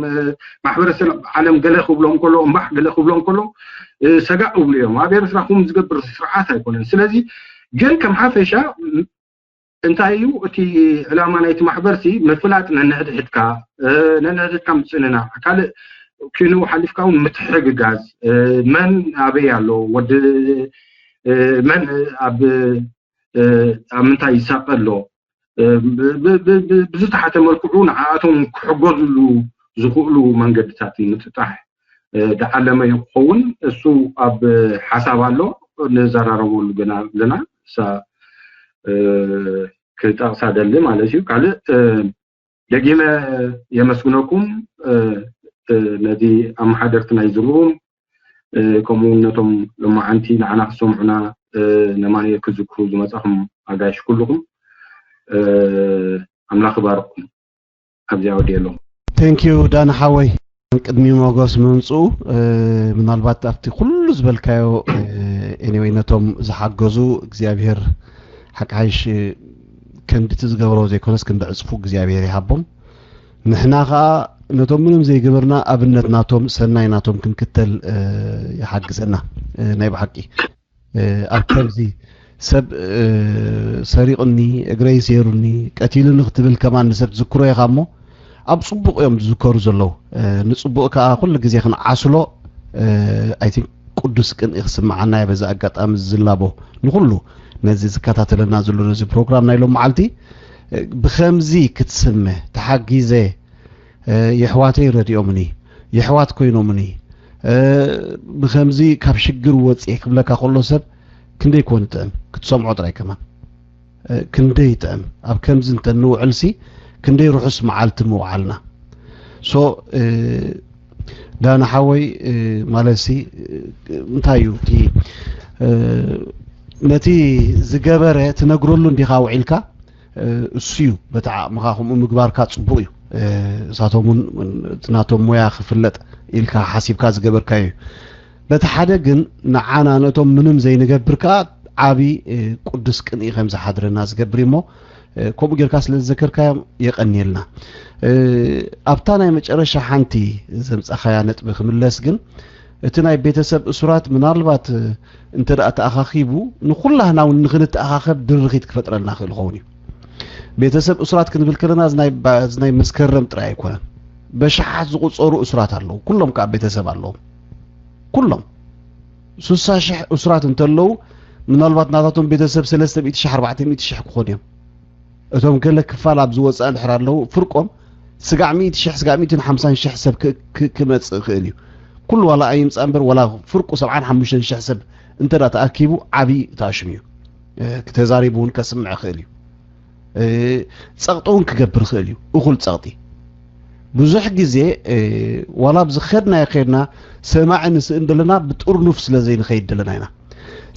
ማሕበረሰብ ዓለም ገለ ክብሎም ከሎ እምባሕ ገለ ክብሎም ከሎ ሰጋእ እብሉ እዮም። ኣብ ኤርትራ ኩም ዝገብር ስርዓት ኣይኮነን። ስለዚ ግን ከም ሓፈሻ እንታይ እዩ እቲ ዕላማ ናይቲ ማሕበር ሲ ምፍላጥ ነንሕድሕድካ ነንሕድሕድካ ምፅንናዕ ካልእ ኪኑ ሓሊፍካ እውን ምትሕግጋዝ መን ኣበይ ኣሎ ወዲ መን ኣብ ኣብ ምንታይ ይሳቀ ኣሎ ብዝተሓተ መልክዑ ንዓኣቶም ክሕገዝሉ ዝኽእሉ መንገድታት ንምጥጣሕ ዝዓለመ እዩ ክኸውን። እሱ ኣብ ሓሳብ ኣሎ ንዘራረበሉ ገና ኣለና። እሳ ክጠቕሳ ደሊ ማለት እዩ። ካልእ ደጊመ የመስግነኩም ነዚ ኣመሓደርቲ ናይ ዝሩም ከምኡ እውን ነቶም ሎማዓንቲ ንዓና ክሰምዑና ነማንኤል ክዝክሩ ዝመጻኹም ኣጋይሽ ኩልኹም ኣምላኽ ይባርኩም። ኣብዚኣ ወዲኤ ኣለኹ። Thank you ዳኒ ሓወይ። ቅድሚ ሞጎስ ምምፅኡ ምናልባት ኣብቲ ኩሉ ዝበልካዮ anyway ነቶም ዝሓገዙ እግዚኣብሔር ሓቂ ሓይሽ ክንድቲ ዝገብሮ ዘይኮነስ ክንዲ ዕፅፉ እግዚኣብሔር ይሃቦም። ንሕና ከዓ ነቶም ምንም ዘይገበርና ኣብነት ናቶም ሰናይ ናቶም ክንክተል ይሓግዘና። ናይ ብሓቂ ኣብ ከምዚ ሰብ ሰሪቕኒ እግረይ ሴሩኒ ቀቲሉኒ ክትብል ከማን ንሰብ ትዝክሮ ኢኻ እሞ ኣብ ፅቡቕ እዮም ዝዝከሩ ዘለዉ። ንፅቡቕ ከዓ ኩሉ ግዜ ክንዓስሎ I think ቅዱስ ቅንኢ ክስምዓና እየ። በዚ ኣጋጣሚ ዝላቦ ንኩሉ ነዚ ዝከታተለና ዘሎ ነዚ ፕሮግራም ናይ ሎም መዓልቲ ብከምዚ ክትስመ ተሓጊዘ የሕዋተይ ረዲኦምኒ የሕዋት ኮይኖምኒ ብከምዚ ካብ ሽግር ወፅኤ ክብለካ ከሎ ሰብ ክንደይ ኮን ጥዕም ክትሰምዖ ጥራይ ከማን ክንደይ ጥዕም ኣብ ከምዚ እንተ ንውዕልሲ ክንደይ ርሑስ መዓልቲ ምውዓልና። So ዳና ሓወይ ማለትሲ እንታይ እዩ እቲ ነቲ ዝገበረ ትነግረሉ እንዲኻ ውዒልካ እሱ እዩ በቲ ዓቕምኻ ከምኡ ምግባርካ ፅቡቕ እዩ። እሳቶም እውን እቲ ናቶም ሞያ ክፍለጥ ኢልካ ሓሲብካ ዝገበርካዮ እዩ። በቲ ሓደ ግን ንዓና ነቶም ምንም ዘይንገብር ከዓ ዓብዪ ቅዱስ ቅንኢ ከም ዝሓድረና ዝገብር እዩ እሞ ከምኡ ጌርካ ስለ ዝዘከርካዮም የቐንየልና። ኣብታ ናይ መጨረሻ ሓንቲ ዘምፃኻያ ነጥቢ ክምለስ ግን እቲ ናይ ቤተሰብ እሱራት ምናልባት እንተ ደኣ ተኣኻኺቡ ንኹላህና እውን ንኽንተኣኻኸብ ድርኺት ክፈጥረልና ክእል ይኸውን እዩ። ቤተሰብ እሱራት ክንብል ከለና እዚ ናይ መስከረም ጥራይ ኣይኮነን። በሽሓት ዝቑፀሩ እሱራት ኣለዉ። ኩሎም ከዓ ቤተሰብ ኣለዎም። ኩሎም ሱሳ ሽሕ እሱራት እንተለዉ ምናልባት ናታቶም ቤተሰብ ሰለስተ ሚእቲ ሽሕ ኣርባዕተ ሚእቲ ሽሕ ክኾኑ እዮም። እቶም ገለ ክፋል ኣብ ዝወፅእ እንድሕር ኣለዉ ፍርቆም ስጋዕ ሚእቲ ሽሕ ስጋዕ ሚእትን ሓምሳን ሽሕ ሰብ ክመፅእ ይኽእል እዩ። ኩሉ ዋላ ኣይምፃእ እምበር ዋላ ፍርቁ ሰብዓን ሓሙሽተን ሽሕ ሰብ እንተ ተኣኪቡ ዓብዪ ተኣሽም እዩ። ክተዛሪቡ እውን ከስምዕ ይኽእል እዩ። ፀቕጢ እውን ክገብር ይኽእል እዩ። እኹል ፀቕጢ ብዙሕ ግዜ ዋላ ኣብዚ ከድናዮ ከድና ሰማዒ ንስእን ዘለና ብጥርኑፍ ስለ ዘይንኸይድ ዘለና ኢና።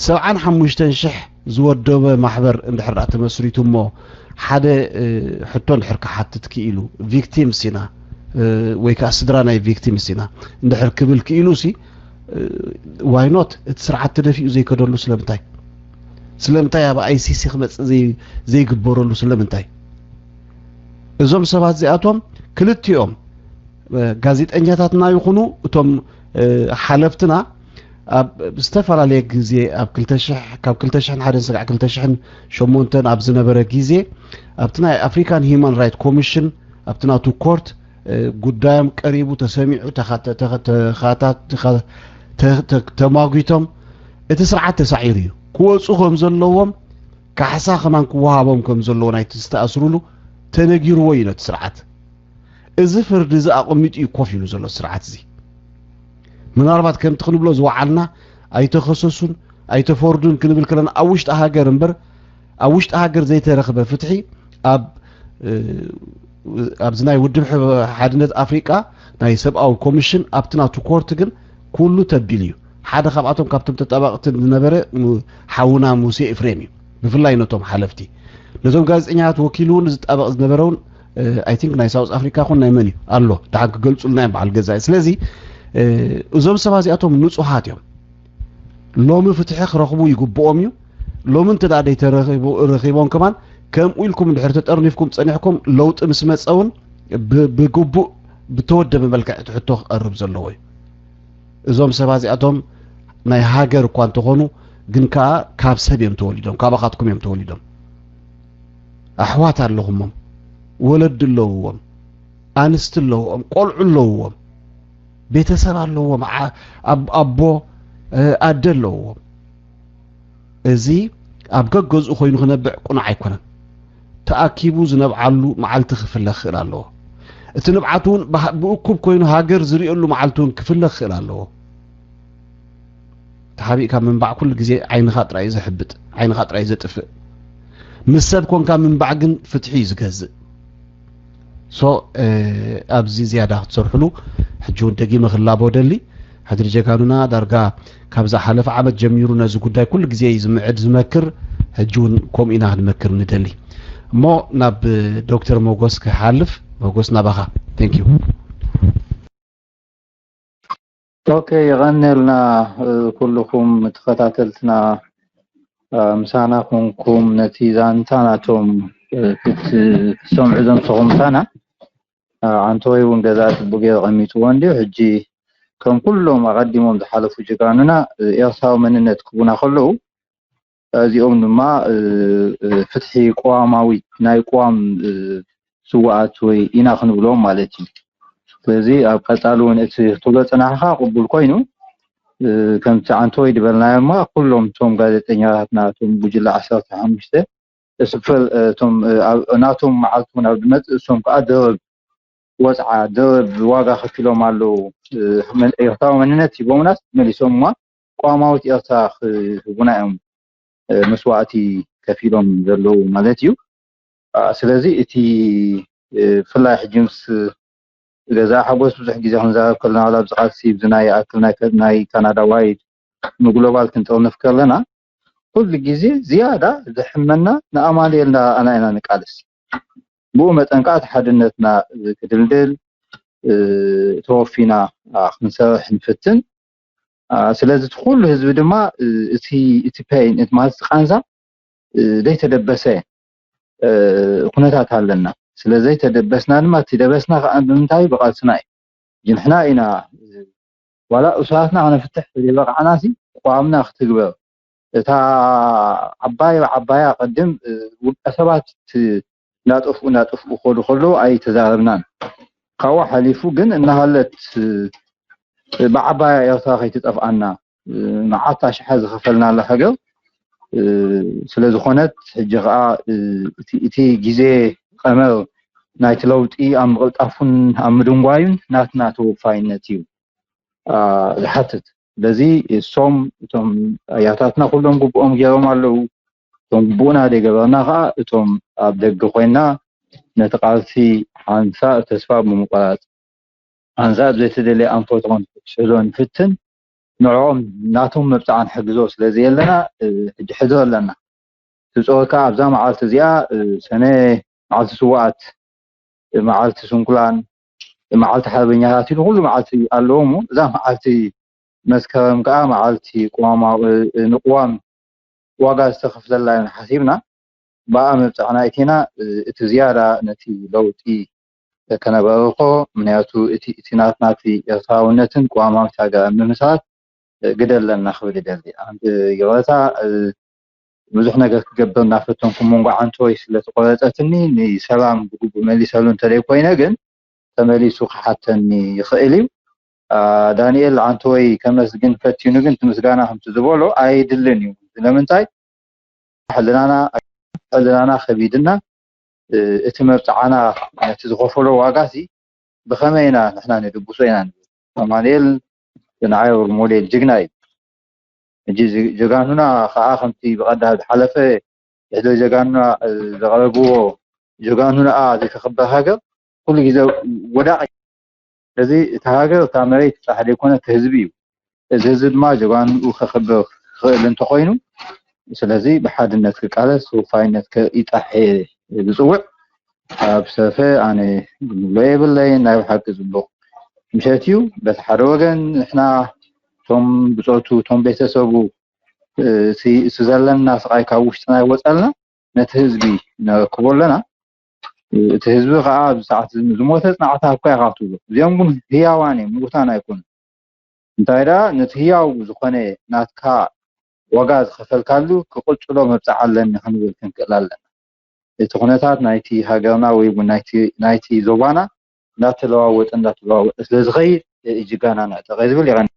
ሰብዓን ሓሙሽተን ሽሕ ዝወደበ ማሕበር እንድሕር ደኣ ተመስሪቱ እሞ ሓደ ሕቶ እንድሕር ክሓትት ክኢሉ victims ኢና ወይ ከዓ ስድራ ናይ victims ኢና እንድሕር ክብል ክኢሉ ሲ why not እቲ ስርዓት ተደፊኡ ዘይከደሉ ስለምንታይ ስለምንታይ ኣብ ICC ክመፅእ ዘይግበረሉ ስለምንታይ እዞም ሰባት እዚኣቶም ክልቲኦም ጋዜጠኛታትና ይኹኑ እቶም ሓለፍትና ኣብ ዝተፈላለየ ግዜ ኣብ ካብ ክልተ ሽሕን ሓደን ስጋዕ ክልተ ሽሕን ሸሞንተን ኣብ ዝነበረ ግዜ ኣብቲ ናይ ኣፍሪካን ሂማን ራይት ኮሚሽን ኣብቲ ናቱ ኮርት ጉዳዮም ቀሪቡ ተሰሚዑ ተማጒቶም እቲ ስርዓት ተሳዒሩ እዩ ክወፁ ከም ዘለዎም ካሕሳ ከማን ክወሃቦም ከም ዘለዎ ናይቲ ዝተኣስሩሉ ተነጊርዎ እዩ ነቲ ስርዓት እዚ ፍርዲ እዚ ኣቐሚጡ እዩ ኮፍ ኢሉ ዘሎ ስርዓት እዚ ምናልባት ከምቲ ክንብሎ ዝወዓልና ኣይተኸሰሱን ኣይተፈርዱን ክንብል ከለና ኣብ ውሽጢ ሃገር እምበር ኣብ ውሽጢ ሃገር ዘይተረኽበ ፍትሒ ኣብ ኣብዚ ናይ ውድብ ሓድነት ኣፍሪቃ ናይ ሰብኣዊ ኮሚሽን ኣብቲ ናቱ ኮርት ግን ኩሉ ተቢሉ እዩ ሓደ ካብኣቶም ካብቶም ተጣባቕቲ ዝነበረ ሓውና ሙሴ ኤፍሬም እዩ ብፍላይ ነቶም ሓለፍቲ ነቶም ጋዜጠኛታት ወኪሉ እውን ዝጣበቕ ዝነበረ እውን I think ናይ ሳውዝ ኣፍሪካ ኹን ናይ መን እዩ ኣሎ ደሓን ክገልፁልና እዮም በዓል ገዛኢ ስለዚ እዞም ሰባት እዚኣቶም ንፁሃት እዮም ሎሚ ፍትሒ ክረኽቡ ይግብኦም እዩ ሎሚ እንተ ደኣ ደይተረኺቦም ከማን ከምኡ ኢልኩም እንድሕር ተጠርኒፍኩም ፀኒሕኩም ለውጢ ምስ መፀ እውን ብግቡእ ብተወደበ መልክዕ እቲ ሕቶ ክቐርብ ዘለዎ እዩ እዞም ሰባት እዚኣቶም ናይ ሃገር እኳ እንተኾኑ ግን ከዓ ካብ ሰብ እዮም ተወሊዶም ካባኻትኩም እዮም ተወሊዶም ኣሕዋት ኣለኹሞም ወለዲ ኣለውዎም ኣንስቲ ኣለውዎም ቆልዑ ኣለውዎም ቤተሰብ ኣለውዎም ኣቦ ኣደ ኣለውዎም እዚ ኣብ ገገዝኡ ኮይኑ ክነብዕ ቁኑዕ ኣይኮነን ተኣኪቡ ዝነብዓሉ መዓልቲ ክፍለ ክኽእል ኣለዎ እቲ ንብዓት እውን ብእኩብ ኮይኑ ሃገር ዝርእየሉ መዓልቲ እውን ክፍለ ክኽእል ኣለዎ ተሓቢእካ ምንባዕ ኩሉ ግዜ ዓይንኻ ጥራይ ዘሕብጥ ዓይንኻ ጥራይ ዘጥፍእ ምስ ሰብ ኮንካ ምንባዕ ግን ፍትሒ እዩ ዝገዝእ ሶ ኣብዚ ዝያዳ ክትሰርሕሉ ሕጂ እውን ደጊመ ክላቦ ደሊ ሕድሪ ጀጋኑና ዳርጋ ካብ ዝሓለፈ ዓመት ጀሚሩ ነዚ ጉዳይ ኩሉ ግዜ እዩ ዝምዕድ ዝመክር። ሕጂ እውን ከምኡ ኢና ክንመክር ንደሊ። እሞ ናብ ዶክተር ሞጎስ ክሓልፍ። ሞጎስ ናባኻ። Thank you። ኦኬ፣ የቐንየልና ኩልኹም ተኸታተልትና፣ ምሳና ኮንኩም ነቲ ዛንታ ናቶም ክትሰምዑ ዘምሰኹም ምሳና። ዓንተወይ እውን ገዛ ጽቡቅ ገይሩ ቀሚጥዎ እንድዩ። ሕጂ ከም ኩሎም ኣቐዲሞም ዝሓለፉ ጀጋኑና ኤርትራዊ መንነት ክቡና ከለዉ፣ እዚኦም ድማ ፍትሒ ቅዋማዊት ናይ ቅዋም ስውኣት ወይ ኢና ክንብሎም ማለት እዩ። ስለዚ ኣብ ቀጻሊ እውን እቲ ክትብሎ ጽናሕኻ ቅቡል ኮይኑ፣ ከምቲ ዓንተወይ ዝበልናዮ እማ ኩሎም እቶም ጋዜጠኛታትና እቶም ጉጅለ ዓሰርተ ሓሙሽተ ስፈል እቶም ናቶም መዓልቲ እውን ኣብ ዝመጽእ እሶም ከዓ ደበብ ወፅዓ ደበብ ዋጋ ከፊሎም ኣለዉ። ኤርትራዊ መንነት ሂቦምናስ መሊሶምዋ ቅዋማዊት ኤርትራ ክህቡና እዮም መስዋእቲ ከፊሎም ዘለዉ ማለት እዩ። ስለዚ እቲ ብፍላይ ሕጂ ምስ ገዛ ሓጎስ ብዙሕ ግዜ ክንዛረብ ከለና ዋላ ኣብዚ ቃልሲ ብዚ ናይ ኣክል ናይ ካናዳ ዋይድ ንግሎባል ክንጥርንፍ ከለና ኩሉ ግዜ ዝያዳ ዘሕመና ንኣማኑኤል እንዳረኣና ኢና ንቃልስ። ብኡ መጠን ከዓ እቲ ሓድነትና ክድልድል ተወፊና ክንሰርሕ ንፍትን። ስለዚ እቲ ኩሉ ህዝቢ ድማ እቲ እቲ ፔን እቲ ማለት እቲ ቃንዛ ዘይተደበሰ ኩነታት ኣለና። ስለ ዘይተደበስና ድማ እቲ ደበስና ከዓ ብምንታይ ብቃልስና እዩ። ንሕና ኢና ዋላ እሱራትና ክነፍትሕ ዘይበቃዕናሲ ተቋምና ክትግበር እታ ዓባይ ዓባያ ቅድም ውልቀ ሰባት እናጠፍኡ እናጠፍኡ ክኸዱ ከለዉ ኣይተዛረብናን። ካብኡ ሓሊፉ ግን እናሃለት ብዓባያ ኤርትራ ከይትጠፍኣና መዓት ኣሽሓ ዝኸፈልናላ ሃገር ስለ ዝኾነት ሕጂ ከዓ እቲ ግዜ ቀመር ናይቲ ለውጢ ኣብ ምቕልጣፉን ኣብ ምድንጓዩን ናትና ተወፋይነት እዩ ዝሓትት። ስለዚ እሶም እቶም ኣያታትና ኩሎም ግቡኦም ገይሮም ኣለዉ። እቶም ግቡእና ዘይገበርና ከዓ እቶም ኣብ ደገ ኮይና ነቲ ቃልሲ ሓንሳእ ተስፋ ብምቁራፅ ሓንሳእ ብዘይተደለየ ኣንፈት ኾን ክትሕዞ ንፍትን ንዕኦም ናቶም መብፅዓ ንሕግዞ ስለ ዘየለና ሕጂ ሕዞ ኣለና። ትፅወካ ኣብዛ መዓልቲ እዚኣ ሰነ መዓልቲ ስዋኣት መዓልቲ ስንኩላን መዓልቲ ሓርበኛታት ኢሉ ኩሉ መዓልቲ ኣለዎ እሞ እዛ መዓልቲ መስከረም ከዓ መዓልቲ ቅዋማ ንቅዋም ዋጋ ዝተኸፍለላ ኢና ሓሲብና ብኣ መብፅዕና እቲና እቲ ዝያዳ ነቲ ለውጢ ከነበርኾ ምክንያቱ እቲ እቲ ናትና እቲ ኤርትራውነትን ቅዋማዊ ሃገር ምምስራት ግደ ኣለና ክብል ይደሊ። ኣንቲ ይቕረታ ብዙሕ ነገር ክገብር እናፈተንኩ መንጎ ዓንተወይ ስለዝቆረፀትኒ ንሰላም ብግቡእ መሊሰሉ እንተደይ ኮይነ ግን ተመሊሱ ክሓተኒ ይኽእል እዩ። ዳንኤል ዓንተወይ ከመስግን ፈቲኑ ግን እቲ ምስጋና ከምቲ ዝበሎ ኣይድልን እዩ። ስለምንታይ ሕልናና ሕልናና ከቢድና እቲ መብፅዓና ነቲ ዝኸፈሎ ዋጋ ሲ ብኸመይ ኢና ንሕና ንድብሶ ኢና ንብል ኣማኑኤል ንዓይ ሞዴል ጅግና እዩ። ሕጂ ጀጋኑና ከዓ ከምቲ ብቐዳ ዝሓለፈ ሕዶ ጀጋኑና ዘቕረብዎ ጀጋኑና ዘይተኸበር ሃገር ኩሉ ግዜ ወዳቂ። ስለዚ እቲ ሃገር እታ መሬት ጥራሕ ዘይኮነ እቲ ህዝቢ እዩ። እዚ ህዝቢ ድማ ጀጋኑኡ ከኽብር ክኽእል እንተኾይኑ ስለዚ ብሓድነት ክቃለስ ተወፋይነት ከይጣሕ ዝፅውዕ ኣብ ሰፈ ኣነ ዝብሎ የብለይን። ናይ ብሓቂ ፅቡቕ ምሸት እዩ። በቲ ሓደ ወገን ንሕና እቶም ብፆቱ እቶም ቤተሰቡ እቲ ዘለና ስቓይ ካብ ውሽጥና ይወፀልና ነቲ ህዝቢ ነረክቦ ኣለና። እቲ ህዝቢ ከዓ ኣብዚ ሰዓት ዝሞተ ፅናዕታ እኳ ኢኻ ክትብሎ እዚኦም ግን ህያዋን እዮም ምውታን ኣይኮኑን። እንታይ ደኣ ነቲ ህያው ዝኾነ ናትካ ዋጋ ዝኸፈልካሉ ክቕጽሎ መብጽዓ ኣለኒ ክንብል ክንክእል ኣለና። እቲ ኩነታት ናይቲ ሃገርና ወይ እውን ናይቲ ናይቲ ዞባና እንዳተለዋወጠ እንዳተለዋወጠ ስለ ዝኸይድ እጅጋና ንዕጠቐ ዝብል ይቐኒ።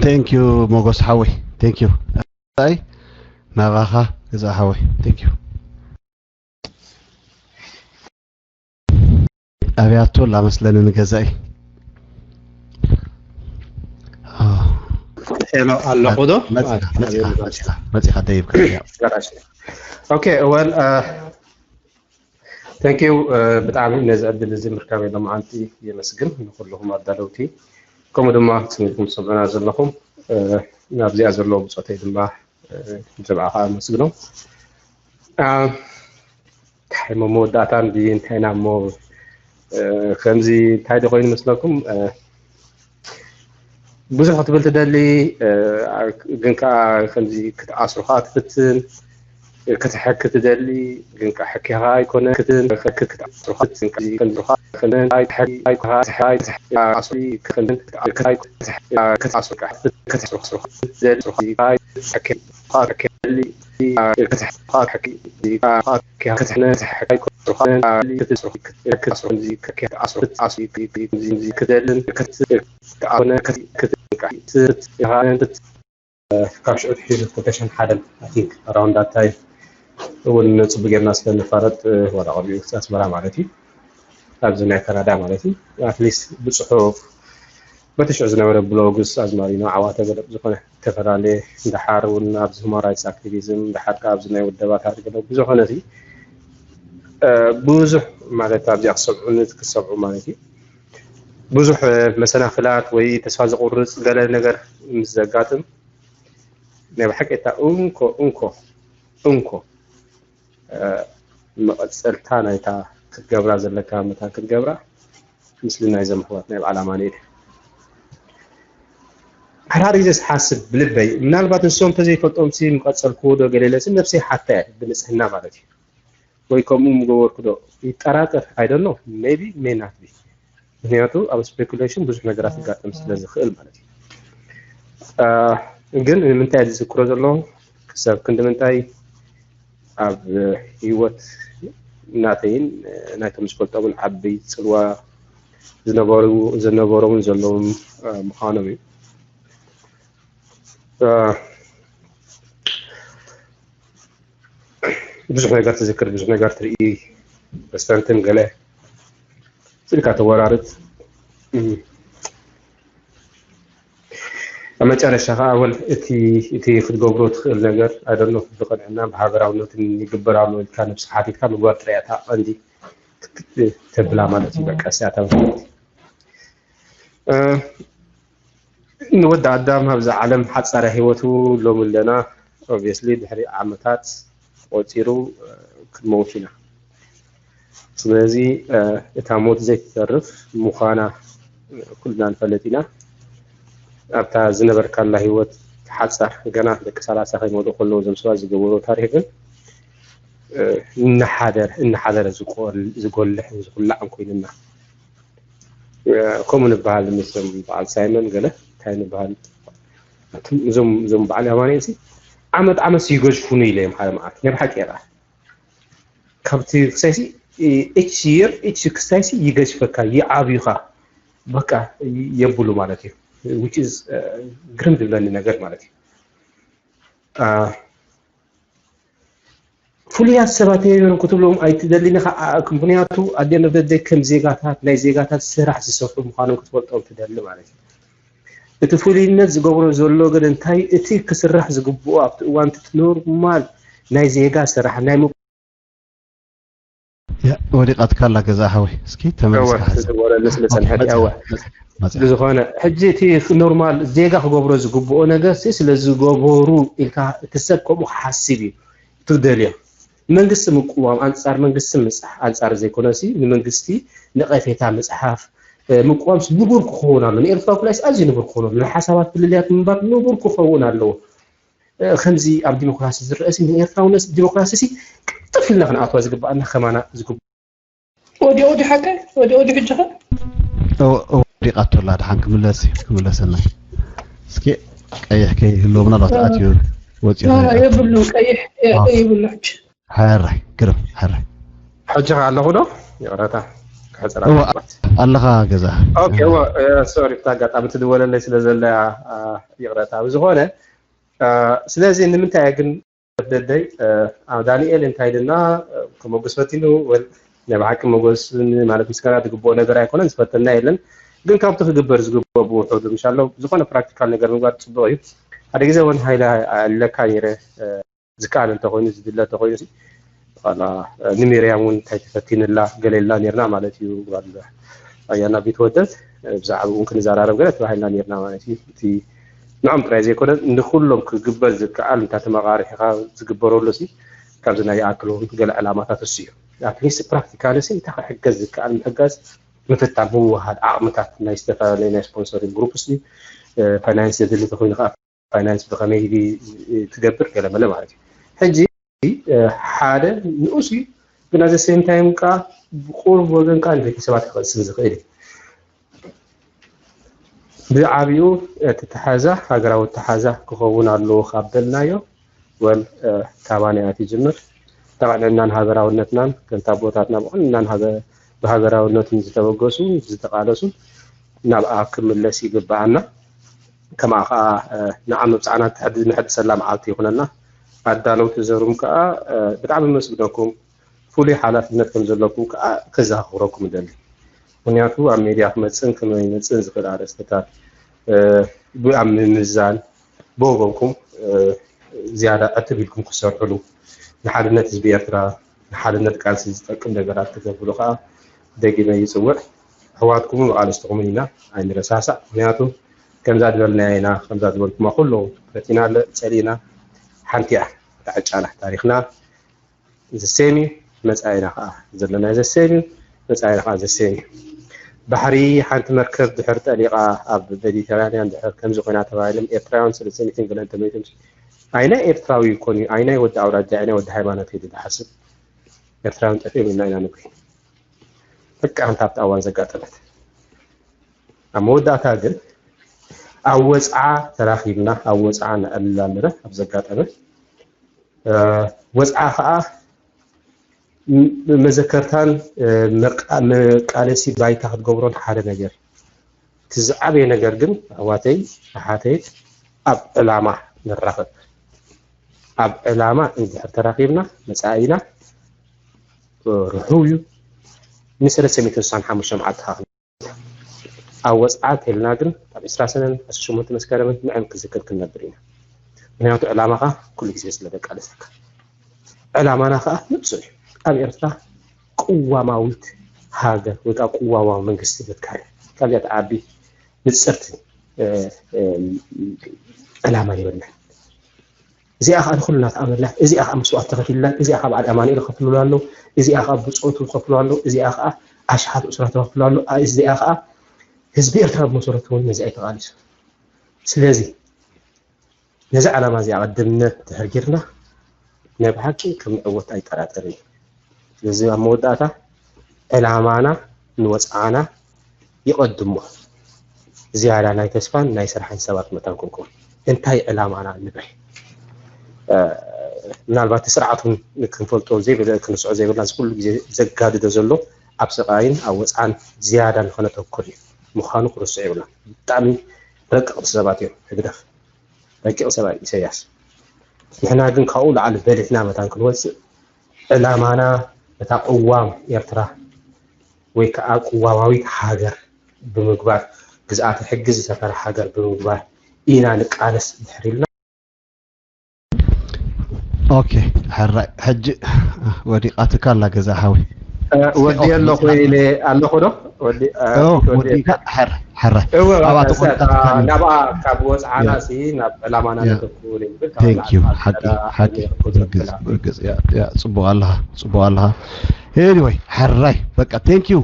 Thank you ሞጎስ ሓወይ thank you። ኣይ ናባኻ ገዛ ሓወይ thank you። ኣብያቶ ላመስለኒ ንገዛኢ ሄሎ ኣለኹ ዶ መፂኻ ደይብካ ኦኬ well thank you ብጣዕሚ ነዚ ዕድል እዚ ምርካብ የሎማዓንቲ የመስግን ንኩልኹም ኣዳለውቲ ከምኡ ድማ ጽኒዕኩም ትሰምዑና ዘለኹም፣ እ፣ ናብዚኣ ዘለዉ ብጾተይ ድማ፣ እ፣ ንሰብዓ ከኣ ኣመስግኖም። እ፣ እንታይ እሞ መወዳእታ እንዲ እንታይ ኢና እሞ፣ እ፣ ከምዚ እንታይ ዶ ኮይኑ መስለኩም? እ፣ ብዙሕ ክትብል ትደሊ፣ እ፣ ግን ከኣ ከምዚ ክትኣስሩኻ ትፍትን፣ ክትሕኪ ትደሊ፣ ግን ከኣ ሕኪኻ ኣይኮነ ክትን፣ ክትኣስሩኻ ትፍትን፣ ከምዚ ከምዚ ከምዚ ኣይ፣ ኣይ፣ ኣይ፣ ኣይ፣ ኣስሪ ክትን፣ ክትኣስሩ፣ ክትኣስሩ፣ ክትኣስሩ፣ ክትኣስሩ፣ ካብ ሽዑ ኣትሒዙ ክልተ ሽሕን ሓደን፣ I think, around that time እውን ጽቡቅ ጌርና ስለ ንፋለጥ፣ ዋላ ቀቢኡ ኣስመራ ማለት እዩ፣ ኣብዚ ናይ ካናዳ ማለት እዩ፣ at least ብጽሑፍ በቲ ሽዑ ዝነበረ ብሎግስ ኣዝማሪኖ ዓዋተ ገለ ብዝኾነ ዝተፈላለየ፣ ደሓር እውን ኣብዚ human rights activism፣ ደሓር ከኣ ኣብዚ ናይ ውደባ ታሪኽ ገለ ብዝኾነ እዚ፣ እ፣ ብዙሕ ማለት ኣብዚኣ ክሰምዑኒ ክሰምዑ ማለት እዩ። ብዙሕ፣ እ፣ መሰናኽላት ወይ ተስፋ ዘቑርጽ ገለ ነገር ምስ ዘጋጥም፣ ናይ ብሓቂ እታ እንኮ፣ እንኮ፣ እንኮ፣ እ፣ መቐጸልታ ናይታ ክትገብራ ዘለካ መታን ክትገብራ፣ ምስሊ ናይዞም ኣሕዋት ናይ በዓል ኣማኑኤል። ሓድሓደ ግዜ ዝሓስብ ብልበይ፣ ምናልባት ንሶም እንተዘይፈልጦምሲ ምቐጸልክዎ ዶ ገለ ኢለሲ ነብሰይ ሓታ እየ፣ ብንጽህና ማለት እዩ። ወይ ከምኡ ምገበርኩ ዶ ይጠራጠር፣ I don't know, maybe, may not be። ምክንያቱ ኣብ ስፔኩሌሽን ብዙሕ ነገራት ክጋጥም ስለ ዝኽእል ማለት እዩ። እ፣ ግን ንምንታይ ዝዝክሮ ዘለኹ፣ ክሳብ ክንዲ ምንታይ ኣብ ህይወት ናተይን ናይቶም ዝፈልጦምን ዓበይቲ ጽልዋ ዝነበሩ፣ ዝነበሮምን ዘለውን፣ እ፣ ምዃኖም እዩ። እ፣ ብዙሕ ነገር ትዝክር፣ ብዙሕ ነገር ትርኢ፣ ፕሬዝዳንትን ገለ ስልካ ተወራርድ። እም። ኣብ መጨረሻ ከዓ ወል እቲ፣ እቲ ክትገብሮ ትኽእል ነገር፣ I don't know፣ ብቕንዕና ብሃገራውነትን ይግበር ኣሎ ኢልካ ነብስኻ ሓቲትካ ምግባር ጥራይ እያ እታ ቀንዲ ተብላ ማለት እዩ። በቃ እዚኣ እታ መፍትሒ። እ፣ ንወዲ ኣዳም ኣብዛ ዓለም ሓጻረ ህይወቱ ሎሚ ኣለና። Obviously ድሕሪ ዓመታት ቆጺሩ፣ እ፣ ክንመውት ኢና። ስለዚ፣ እ፣ እታ ሞት ዘይትተርፍ ምዃና ኩልና ንፈልጥ ኢና። ኣብታ ዝነበርካላ ህይወት ሓጻር፣ ገና ደቂ ሰላሳ ከይመልኡ ከለዉ እዞም ሰባት ዝገበርዎ ታሪኽ ግን፣ እ፣ እናሓደረ፣ እናሓደረ ዝቆል-፣ ዝጎልሕን ዝኹላዕን ኮይኑና። እ፣ ከምኡ ንበሃል ምስዞም በዓል ሳይመን ገለ እንታይ ንበሃል? እቶም፣ እዞም፣ እዞም በዓል ኣማኑኤል ሲ ዓመት ዓመት ይገዝፉኒ ኢለ እዮም ሓደ መዓልቲ። ናይ ብሓቂ እየ። ካብቲ ክሳይሲ፣ each year, each ክስታይሲ ይገዝፈካ፣ ይዓብዩኻ፣ በቃ የብሉ ማለት እዩ። Which is፣ እ፣ ግርም ዝብለኒ ነገር ማለት እዩ። እ፣ ፍሉያት ሰባት እዮም ክትብሎም ኣይትደልን ኢኻ፣ ኣ-፣ ምኽንያቱ at the end of the day ከም ዜጋታት፣ ናይ ዜጋታት ስራሕ ዝሰርሑ ምዃኖም ክትፈልጦም ትደሊ ማለት እዩ። እቲ ፍሉይነት ዝገብሮ ዘሎ ግን እንታይ፣ እቲ ክስራሕ ዝግብኦ ኣብቲ እዋን እቲ ኖርማል ናይ ዜጋ ስራሕ፣ ናይ ም-፣ ያ፣ ወዲቓትካ ኣላ ገዛ ሓወይ። እስኪ እወ፣ ተመሊስካ ሓዚ። ትወረኒ ስለ ኦኬ፣ ጸንሐት፣ መጽኣ፣ እወ። መጽኣ፣ መጽኣ። ብዝኾነ፣ ሕጂ እቲ ኖርማል ዜጋ ክገብሮ ዝግብኦ ነገር ሲ ስለ ዝገበሩ ኢልካ እቲ ሰብ ከምኡ ክሓስብ እዩ ትደልዮ። መንግስቲ ምቅዋም፣ ኣንጻር መንግስቲ ምጽሓፍ፣ ኣንጻር ዘይኮነሲ ንመንግስቲ ነቐፌታ ምጽሓፍ፣ እ፣ ምቅዋምስ ንቡር ክኸውን ኣሎ። ንኤርትራዊ ፍላይስ ኣዝዩ ንቡር ክኸውን ኣሎ። ናይ ሓሳባት ፍልልያት ምንባር ንቡር ክኸውን ኣለዎ። እ፣ ከምዚ ኣብ ዲሞክራሲ ዝረአ ሲ ንኤርትራውነት ዲሞክራሲ ሲ ቅልጥፍ ኢልና ክንኣትዋ ዝግብኣና ከማና ዝግብ-፣ ወዲኦ ድዩ ሓቀይ? ወዲኦ ድዩ ሕጂ ኸ? እወ፣ እወ፣ ወዲቓቶ ኣላ። ደሓን ክምለስ እዩ፣ ክምለሰና እዩ። እስኪ ቀይሕ ከይህልዎ ምናልባት ኣትዩ ወፂኡ ኖ፣ ኖ፣ ከይኣ። የብሉን፣ ቀይሕ፣ የ-፣ ኣዎ። የብሉ ሕጂ። ሕራይ፣ ግርም፣ ሕራይ። ሕጂ ኸ ኣለኹ ዶ? ይቕረታ፣ ክሕጽር እወ፣ ኣለባት። ኣለኻ ገዛ። ኦኬ፣ እወ፣ እ፣ ሶሪ፣ ብታ ኣጋጣሚ ትድወለለይ ስለ ዘላ፣ ኣ፣ ይቕረታ። ብዝኾነ፣ እ፣ ስለዚ ንምንታይ እየ ግን ደደይ፣ እ፣ ኣብ ዳንኤል እንታይ ኢልና፣ እ፣ ከመጉስ ፈቲኑ፣ ወል-፣ ናይ ብሓቂ መጎስ ማለት ምስጋና ዝግብኦ ነገር ኣይኮነን፣ ዝፈተና የለን። ግን ካብቲ ክግበር ዝግበኦ ብውሑዱ፣ ምሻሎ፣ ዝኾነ ፕራክቲካል ነገር ምግባር ጽቡቕ እዩ። ሓደ ግዜ እውን ሃይለ ኣለካ ነይረ፣ እ፣ ዝከኣል እንተኾይኑ፣ ዝድለ እንተኾይኑ፣ ሲ፣ ዋላ፣ እ፣ ንሚርያም እውን እንታይ ተፈቲንላ፣ ገለ ኢልና ነይርና ማለት እዩ። ጓል ኣያና ቢትወደድ ብዛዕባኡ እውን ክንዘራረብ ገለ ተባሂልና ነርና ማለት እዩ። እቲ ንዖም ጥራይ ዘይኮነ ንኩሎም ክግበር ዝከኣል እንታ ተመቓሪሕኻ ዝግበረሉ ሲ ካብዚ ናይ ይኣክል እውን ገለ ዕላማታት እሱ እዩ። ኣትሊስት ፕራክቲካሊ ሲ እንታይ ክሕገዝ ዝከኣል ምሕጋዝ ምፍታን ምውሃድ ዓቕምታት ናይ ዝተፈላለዩ ናይ ስፖንሰሪንግ ግሩፕስ ድዩ ፋይናንስ ዘድሊ ተኮይኑ ከዓ ፋይናንስ ብኸመይ ትገብር ገለመለ ማለት እዩ። ሕጂ ሓደ ንኡስ እዩ ግን ኣዘ ሴም ታይም ከዓ ብቁሩብ ወገን ከዓ ንቤተሰባት ክቐስን ዝኽእል እዩ። ብዓብኡ እቲ ተሓዛ ሃገራዊ ተሓዛ ክኸውን ኣለዎ ካብ በልናዮ ወል ካባና እያ ትጅምር። ተቐንዕናን ሃገራውነትናን ከምታ ቦታትና ብቐንናን ብሃገራውነትን ዝተበገሱ ዝተቓለሱ ናብኣ ክምለስ ይግብኣና። ከማኣ ከዓ ንዓ መብፃዕና ንሕድሰላ መዓልቲ ይኹነና። ኣዳለውቲ ዘሩም ከዓ ብጣዕሚ መስግነኩም ፍሉይ ሓላፍነት ከም ዘለኩም ከዓ ከዘኻኽረኩም እደሊ። ምክንያቱ ኣብ ሜድያ ክመፅን ከመይመፅን ዝኽእል ኣርእስትታት ብኣብ ምምዛን ብወገንኩም ዝያዳ ዕትብ ኢልኩም ክሰርሕሉ ንሓድነት ህዝቢ ኤርትራ ንሓድነት ቃልሲ ዝጠቅም ነገራት ክገብሩ ከዓ ደጊመ ይፅውዕ። ኣሕዋትኩምን መቓልስትኹምን ኢና ኣይንረሳሳዕ። ምክንያቱ ከምዛ ዝበልናያ ኢና ከምዛ ዝበልኩማ ኩሉ ፈቲና ጸሊእና ሓንቲ እያ እታ ዕጫና ታሪኽና ዘሴም እዩ። መጻኢና ከዓ ዘለና ዘሴም እዩ። መጻኢና ከዓ ዘሴም እዩ። ባሕሪ ሓንቲ መርከብ ድሕር ጠሊቓ ኣብ ሜዲተራንያን ድሕር ከምዚ ኮይና ተባሂሎም ኤርትራውያን ስለ ሰኒትን ገለን ተመይቶም ኣይናይ ኤርትራዊ ይኮን እዩ ኣይናይ ወዲ ኣውራጃ ኣይናይ ወዲ ሃይማኖት እዩ ዝሓስብ ኤርትራውያን ጠፊኦም ኢና ኢና ንብሪ በቃ ሓንቲ ኣብቲ ኣዋን ዘጋጠመት ኣብ መወዳእታ ግን ኣብ ወፅዓ ተራኺብና ኣብ ወፅዓ ነዕልል ኣለና ኣብ ዘጋጠመ ወፅዓ ከዓ መዘከርታን መቃለሲ ባይታ ክትገብሮን ሓደ ነገር እቲ ዝዓበየ ነገር ግን ኣሕዋተይ ኣሓተይ ኣብ ዕላማ ንራኸብ ኣብ ዕላማ እንድሕር ተራኺብና መፃኢና ርሑው እዩ ንሰለስተ ሚእትን ስሳን ሓሙሽተ መዓልቲ ኣብ ወፅዓ ተልና ግን ኣብ ዕስራ ሰነን ዕስራ ሸሞንተ መስከረምን ንዕን ክዝክር ክንነብር ኢና ምክንያቱ ዕላማኻ ኩሉ ግዜ ስለ ደቃለሰካ ዕላማና ከዓ ንፁር እዩ ኣብ ኤርትራ ቅዋማዊት ሃገር ወይ ከዓ ቅዋማዊ መንግስቲ ክትካል ካልያ ተዓቢ ንፅርቲ ዕላማ የብልና እዚኣ ከዓ ንኩልና ተኣመላ እዚኣ ከዓ መስዋዕት ተኸፊልላ እዚኣ ከዓ በዓል ኣማኑኤል ከፍልሉ ኣሎ እዚኣ ከዓ ብፆቱ ከፍሉ ኣሎ እዚኣ ከዓ ኣሽሓት እሱራት ከፍሉ ኣሎ እዚኣ ከዓ ህዝቢ ኤርትራ ብመሰረቱ እውን ነዚ ኣይተቃሊሱ ስለዚ ነዚ ዓላማ እዚ ኣቐድምነት ተህርጊርና ናይ ብሓቂ ከም ንዕወት ኣይጠራጠር እዩ ስለዚ ኣብ መወዳእታ ዕላማና ንወፅዓና ይቐድሞ ዝያዳ ናይ ተስፋን ናይ ስራሕን ሰባት መታን ክንከውን እንታይ ዕላማና ንብል ምናልባት ስርዓቱን ክንፈልጦ ዘይብለ ክንስዖ ዘይብልና ኩሉ ግዜ ዘጋድዶ ዘሎ ኣብ ስቃይን ኣብ ወፅዓን ዝያዳ ንኸነተኩር እዩ ምዃኑ ክርስዕ ይብልና ብጣዕሚ ረቀቕቲ ሰባት እዮም ህግደፍ ረቂቕ ሰብኣይ ኢሰያስ ንሕና ግን ካብኡ ላዕሊ በሊሕና መታን ክንወፅእ ዕላማና እታ ቅዋም ኤርትራ ወይ ከዓ ቅዋማዊት ሃገር ብምግባር ግዝኣተ ሕጊ ዝሰፈረ ሃገር ብምግባር ኢና ንቃለስ ድሕር ኢልና ኦኬ ሕራይ ሕጂ ወዲቓትካ ኣላ ገዛ ሓዊ ወዲ ኣለኹ ኢለ ኣለኹ ዶ ወዲካ ሕራይ ሕራይ ኣብኣ ተቆንጣጥካ ናብኣ ካብ ወፅዓና ሲ ናብ ዕላማና ነተኩር ይብል thank you ሓቂ ሓቂ ብርግጽ ብርግጽ ያ ያ ጽቡቕ ኣለኻ ጽቡቕ ኣለኻ anyway ሕራይ በቃ thank you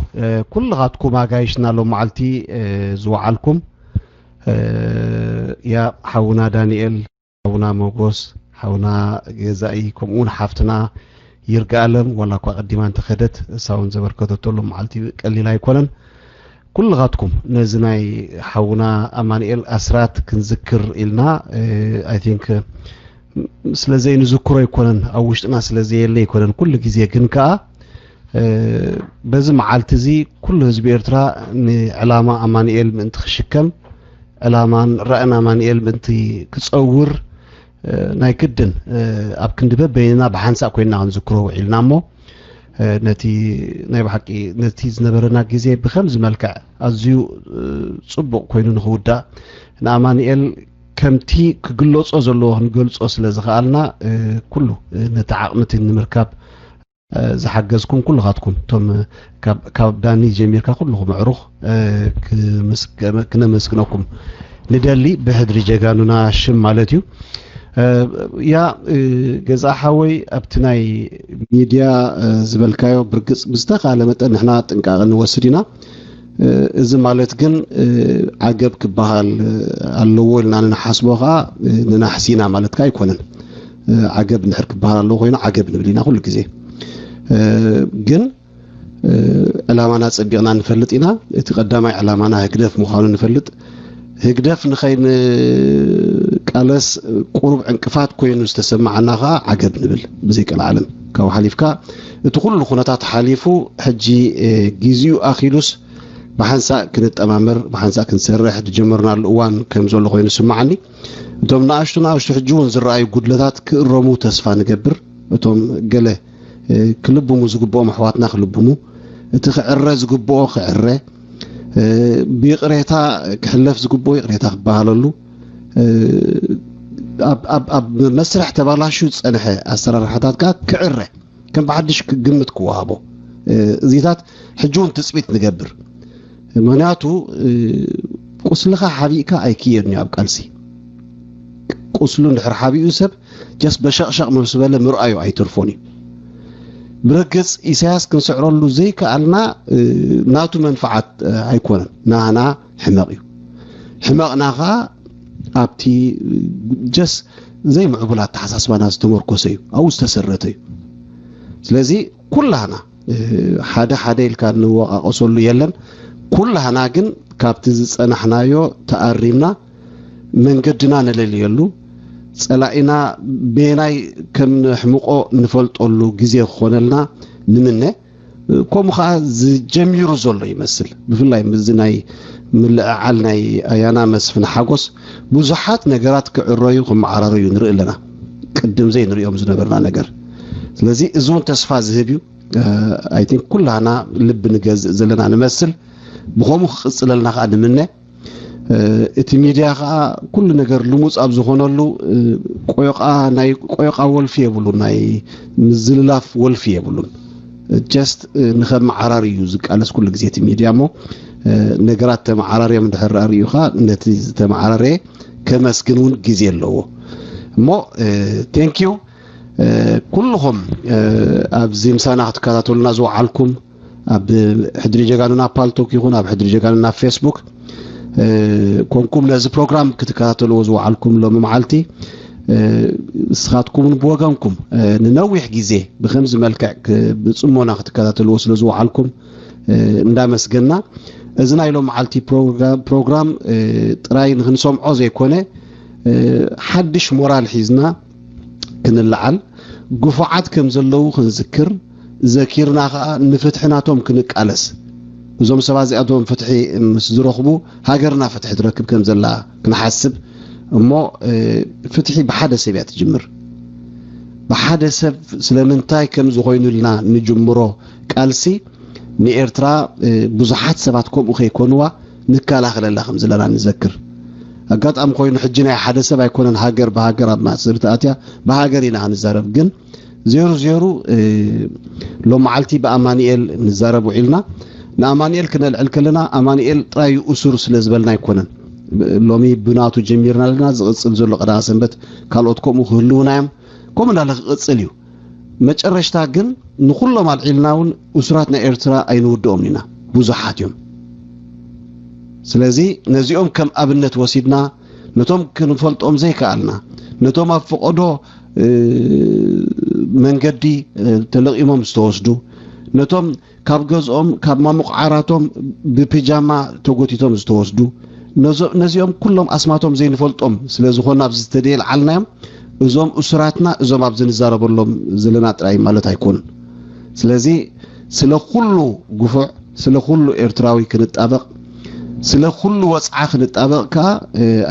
ኩልኻትኩም ኣጋይሽና ሎም መዓልቲ ዝወዓልኩም ያ ሓውና ዳንኤል ሓውና ሞጎስ፣ ሓውና ገዛኢ፣ ከምኡውን ሓፍትና ይርጋኣለም፣ ዋላ እኳ ቀዲማ እንተኸደት፣ እሳ እውን ዘበርከተቶ ሎም መዓልቲ ቀሊል ኣይኮነን። ኩልኻትኩም ነዚ ናይ ሓውና ኣማኑኤል ኣስራት ክንዝክር ኢልና I think ስለ ዘይንዝክሮ ኣይኮነን፣ ኣብ ውሽጥና ስለ ዘየለ ኣይኮነን። ኩሉ ግዜ ግን ከኣ በዚ መዓልቲ እዚ ኩሉ ህዝቢ ኤርትራ ንዕላማ ኣማኑኤል ምእንቲ ክሽከም ዕላማን ራእን ኣማኑኤል ምእንቲ ክጸውር ናይ ግድን ኣብ ክንዲ በበይንና ብሓንሳእ ኮይንና ክንዝክሮ ውዒልና እሞ ነቲ ናይ ብሓቂ ነቲ ዝነበረና ግዜ ብከምዚ መልክዕ ኣዝዩ ጽቡቕ ኮይኑ ንኽውዳእ ንኣማኑኤል ከምቲ ክግለጾ ዘለዎ ክንገልጾ ስለ ዝኸኣልና ኩሉ ነቲ ዓቕሚ እቲ ንምርካብ ዝሓገዝኩም ኩልኻትኩም እቶም ካብ ዳኒ ጀሚርካ ኩልኹም ኣዕሩኽ ክነመስግነኩም ንደሊ ብሕድሪ ጀጋኑና ሽም ማለት እዩ። ያ ገዛ ሓወይ ኣብቲ ናይ ሚድያ ዝበልካዮ ብርግፅ ብዝተኻለ መጠን ንሕና ጥንቃቐ ንወስድ ኢና። እዚ ማለት ግን ዓገብ ክበሃል ኣለዎ ኢልና ንሓስቦ ከዓ ንናሕሲ ኢና ማለትካ ኣይኮነን። ዓገብ እንድሕር ክበሃል ኣለዎ ኮይኑ ዓገብ ንብል ኢና ኩሉ ግዜ። ግን ዕላማና ጸቢቕና ንፈልጥ ኢና። እቲ ቀዳማይ ዕላማና ህግደፍ ምዃኑ ንፈልጥ። ህግደፍ ንኸይንቃለስ ቁሩብ ዕንቅፋት ኮይኑ ዝተሰማዓና ኸዓ ዓገብ ንብል ብዘይቀልዓለም። ካብኡ ሓሊፍካ እቲ ኩሉ ኩነታት ሓሊፉ ሕጂ ግዜኡ ኣኺሉስ ብሓንሳእ ክንጠማመር ብሓንሳእ ክንሰርሕ ዝጀመርናሉ እዋን ከም ዘሎ ኮይኑ ይስምዓኒ። እቶም ንኣሽቱ ንኣሽቱ ሕጂ እውን ዝረኣዩ ጉድለታት ክእረሙ ተስፋ ንገብር። እቶም ገለ ክልብሙ ዝግብኦም ኣሕዋትና ክልብሙ፣ እቲ ክዕረ ዝግብኦ ክዕረ፣ ብይቕሬታ ክሕለፍ ዝግብኦ ይቕሬታ ክበሃለሉ፣ ኣብ መስርሕ ተባላሹ ዝፀንሐ ኣሰራርሓታት ከዓ ክዕረ ከም ብሓድሽ ግምት ክወሃቦ እዚታት ሕጂ እውን ትፅቢት ንገብር። ምክንያቱ ቁስልኻ ሓቢእካ ኣይክየድን እዩ ኣብ ቃልሲ። ቁስሉ እንድሕር ሓቢኡ ሰብ ጀስ በሸቕሸቕ ምስ በለ ምርኣዩ ኣይተርፎን እዩ። ብርግፅ ኢሳያስ ክንስዕረሉ ዘይከኣልና ናቱ መንፍዓት ኣይኮነን፣ ናና ሕመቕ እዩ። ሕመቕና ኸዓ ኣብቲ ጀስ ዘይምዕቡል ኣተሓሳስባና ዝተመርኮሰ እዩ፣ ኣብኡ ዝተሰረተ እዩ። ስለዚ ኩላህና ሓደ ሓደ ኢልካ እንወቃቀሰሉ የለን። ኩላህና ግን ካብቲ ዝፀናሕናዮ ተኣሪምና መንገድና ነለልየሉ፣ ፀላኢና በየናይ ከም ነሕምቆ ንፈልጠሉ ግዜ ክኾነልና ንምነ። ከምኡ ከዓ ዝጀሚሩ ዘሎ ይመስል። ብፍላይ ምስዚ ናይ ምልዕዓል ናይ ኣያና መስፍን ሓጎስ ብዙሓት ነገራት ክዕረዩ ክመዓራረዩ ንርኢ ኣለና፣ ቅድም ዘይንሪኦም ዝነበርና ነገር። ስለዚ እዚ እውን ተስፋ ዝህብ እዩ። ኣይ ቲንክ ኩላና ልቢ ንገዝእ ዘለና ንመስል። ብኸምኡ ክቕፅለልና ከዓ ንምነ። እቲ ሚድያ ከዓ ኩሉ ነገር ልሙፅ ኣብ ዝኾነሉ ቆዮቃ ናይ ቆዮቃ ወልፊ የብሉን፣ ናይ ምዝልላፍ ወልፊ የብሉን። ጀስት ንኸመዓራሪ እዩ ዝቃለስ ኩሉ ግዜ እቲ ሚድያ። እሞ ነገራት ተመዓራርዮም እንድሕር ርእዩ ከዓ ነቲ ዝተመዓራረየ ከመስግን እውን ግዜ ኣለዎ። እሞ ቴንኪዩ ኩልኹም ኣብዚ ምሳና ክትከታተሉና ዝወዓልኩም ኣብ ሕድሪ ጀጋኑና ፓልቶክ ይኹን ኣብ ሕድሪ ጀጋኑና ፌስቡክ ኮንኩም ነዚ ፕሮግራም ክትከታተልዎ ዝወዓልኩም ሎሚ መዓልቲ፣ ንስኻትኩምን ብወገንኩም ንነዊሕ ግዜ ብከምዚ መልክዕ ብፅሞና ክትከታተልዎ ስለ ዝወዓልኩም እንዳመስገና፣ እዚ ናይ ሎም መዓልቲ ፕሮግራም ጥራይ ንክንሰምዖ ዘይኮነ ሓድሽ ሞራል ሒዝና ክንለዓል፣ ግፉዓት ከም ዘለዉ ክንዝክር፣ ዘኪርና ከኣ ንፍትሒ ናቶም ክንቃለስ። እዞም ሰባት እዚኣቶም ፍትሒ ምስ ዝረኽቡ ሃገርና ፍትሒ ትረክብ ከም ዘላ ክንሓስብ። እሞ ፍትሒ ብሓደ ሰብ እያ ትጅምር። ብሓደ ሰብ ስለምንታይ ከም ዝኾይኑ ኢልና ንጅምሮ ቃልሲ ንኤርትራ ብዙሓት ሰባት ከምኡ ከይኮንዋ ንከላኸለላ ከም ዘለና ንዘክር። ኣጋጣሚ ኮይኑ ሕጂ ናይ ሓደ ሰብ ኣይኮነን ሃገር ብሃገር ኣብ ማእሰርቲ ኣትያ፣ ብሃገር ኢና ክንዛረብ። ግን ዜሩ ዜሩ ሎም መዓልቲ ብኣማኒኤል ንዛረብ ውዒልና። ንኣማኒኤል ክነልዕል ከለና ኣማኒኤል ጥራይ እዩ እሱር ስለ ዝበልና ኣይኮነን። ሎሚ ብናቱ ጀሚርና ኣለና፣ ዝቕጽል ዘሎ ቀዳማ ሰንበት ካልኦት ከምኡ ክህልውና እዮም። ከምኡ እንዳለ ክቕጽል እዩ። መጨረሽታ ግን ንኹሎም ኣልዒልና እውን እሱራት ናይ ኤርትራ ኣይንውድኦም ኢና፣ ብዙሓት እዮም። ስለዚ ነዚኦም ከም ኣብነት ወሲድና ነቶም ክንፈልጦም ዘይከኣልና፣ ነቶም ኣብ ፈቐዶ መንገዲ ተለቒሞም ዝተወስዱ፣ ነቶም ካብ ገዝኦም ካብ ማሙቕ ዓራቶም ብፒጃማ ተጎቲቶም ዝተወስዱ፣ ነዚኦም ኩሎም ኣስማቶም ዘይንፈልጦም ስለ ዝኾኑ ኣብዚ ዝተደየ ልዓልናዮም። እዞም እሱራትና እዞም ኣብዚ ንዛረበሎም ዘለና ጥራይ ማለት ኣይኮኑን። ስለዚ ስለ ኩሉ ግፉዕ፣ ስለ ኩሉ ኤርትራዊ ክንጣበቕ፣ ስለ ኩሉ ወጽዓ ክንጣበቕ ከኣ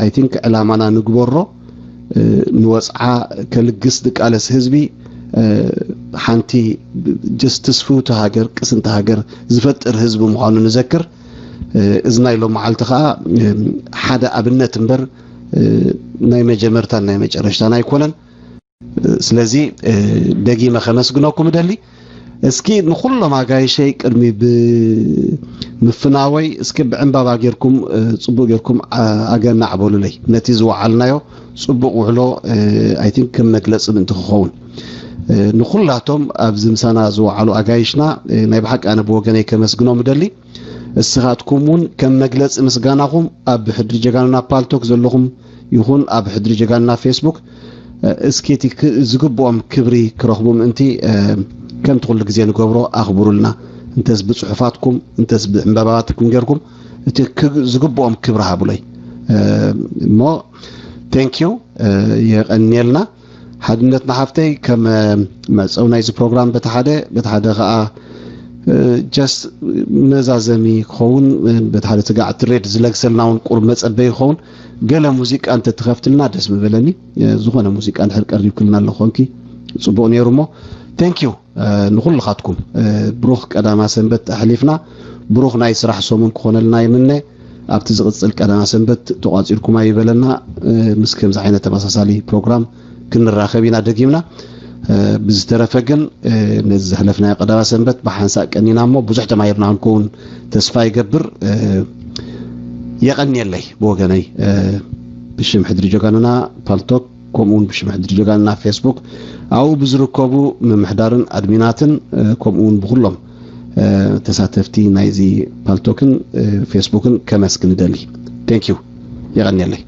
ኣይ ቲንክ ዕላማና ንግበሮ። ንወጽዓ ከልግስ ዝቃለስ ህዝቢ ሓንቲ ጀስት ትስፍውቲ ሃገር ቅስንቲ ሃገር ዝፈጥር ህዝቢ ምዃኑ ንዘክር። እዚ ናይ ሎም መዓልቲ ከኣ ሓደ ኣብነት እምበር ናይ መጀመርታን ናይ መጨረሽታን ኣይኮነን። ስለዚ ደጊመ ከመስግነኩም እደሊ። እስኪ ንኹሎም ኣጋይሸይ ቅድሚ ብምፍናወይ እስኪ ብዕምባባ ጌርኩም ጽቡቅ ጌርኩም ኣገናዕ በሉለይ። ነቲ ዝወዓልናዮ ጽቡቅ ውዕሎ ኣይ ቲንክ ከም መግለጺ ምእንቲ ክኸውን ንኹላቶም ኣብዚ ምሳና ዝወዓሉ ኣጋይሽና ናይ ብሓቂ ኣነ ብወገነይ ከመስግኖም እደሊ። እስኻትኩም እውን ከም መግለጺ ምስጋናኹም ኣብ ሕድሪ ጀጋኑና ፓልቶክ ዘለኹም ይኹን ኣብ ሕድሪ ጀጋኑና ፌስቡክ እስኪ እቲ ዝግብኦም ክብሪ ክረኽቡ ምእንቲ ከምቲ ኩሉ ግዜ ንገብሮ ኣኽብሩልና። እንተስ ብጽሑፋትኩም እንተስ ብዕምበባትኩም ጌርኩም እቲ ዝግብኦም ክብሪ ሃቡለይ። እሞ ቴንኪዩ፣ የቐንየልና። ሓድነትና ሓፍተይ ከም መዕፀዊ ናይዚ ፕሮግራም በቲ ሓደ በቲ ሓደ ከዓ ጀስት መዛዘሚ ክኸውን በቲ ሓደ ትጋዕ ትሬድ ዝለግሰልና እውን ቁሩብ መፀበይ ክኸውን ገለ ሙዚቃ እንተትኸፍትልና ደስ ምበለኒ። ዝኾነ ሙዚቃ እንድሕር ቀሪብክልና ኣሎ ኮንኪ ፅቡቕ ነይሩ። እሞ ቴንኪዩ ንኹልኻትኩም። ብሩኽ ቀዳማ ሰንበት ኣሕሊፍና ብሩኽ ናይ ስራሕ ሰሙን ክኾነልና ይምነ። ኣብቲ ዝቕፅል ቀዳማ ሰንበት ተቋፂርኩማ ይበለና። ምስ ከምዚ ዓይነት ተመሳሳሊ ፕሮግራም ክንራኸብ ኢና ደጊምና። ብዝተረፈ ግን ነዚ ዘሕለፍናዮ ቀዳማ ሰንበት ብሓንሳእ ቀኒና እሞ ብዙሕ ተማሂርና ክንከውን ተስፋ ይገብር። የቐንየለይ ብወገነይ ብሽም ሕድሪ ጀጋኑና ፓልቶክ ከምኡ እውን ብሽም ሕድሪ ጀጋኑና ፌስቡክ ኣብኡ ብዝርከቡ ምምሕዳርን ኣድሚናትን ከምኡ እውን ብኩሎም ተሳተፍቲ ናይዚ ፓልቶክን ፌስቡክን ከመስግን እደሊ። ቴንኪዩ። የቐንየለይ።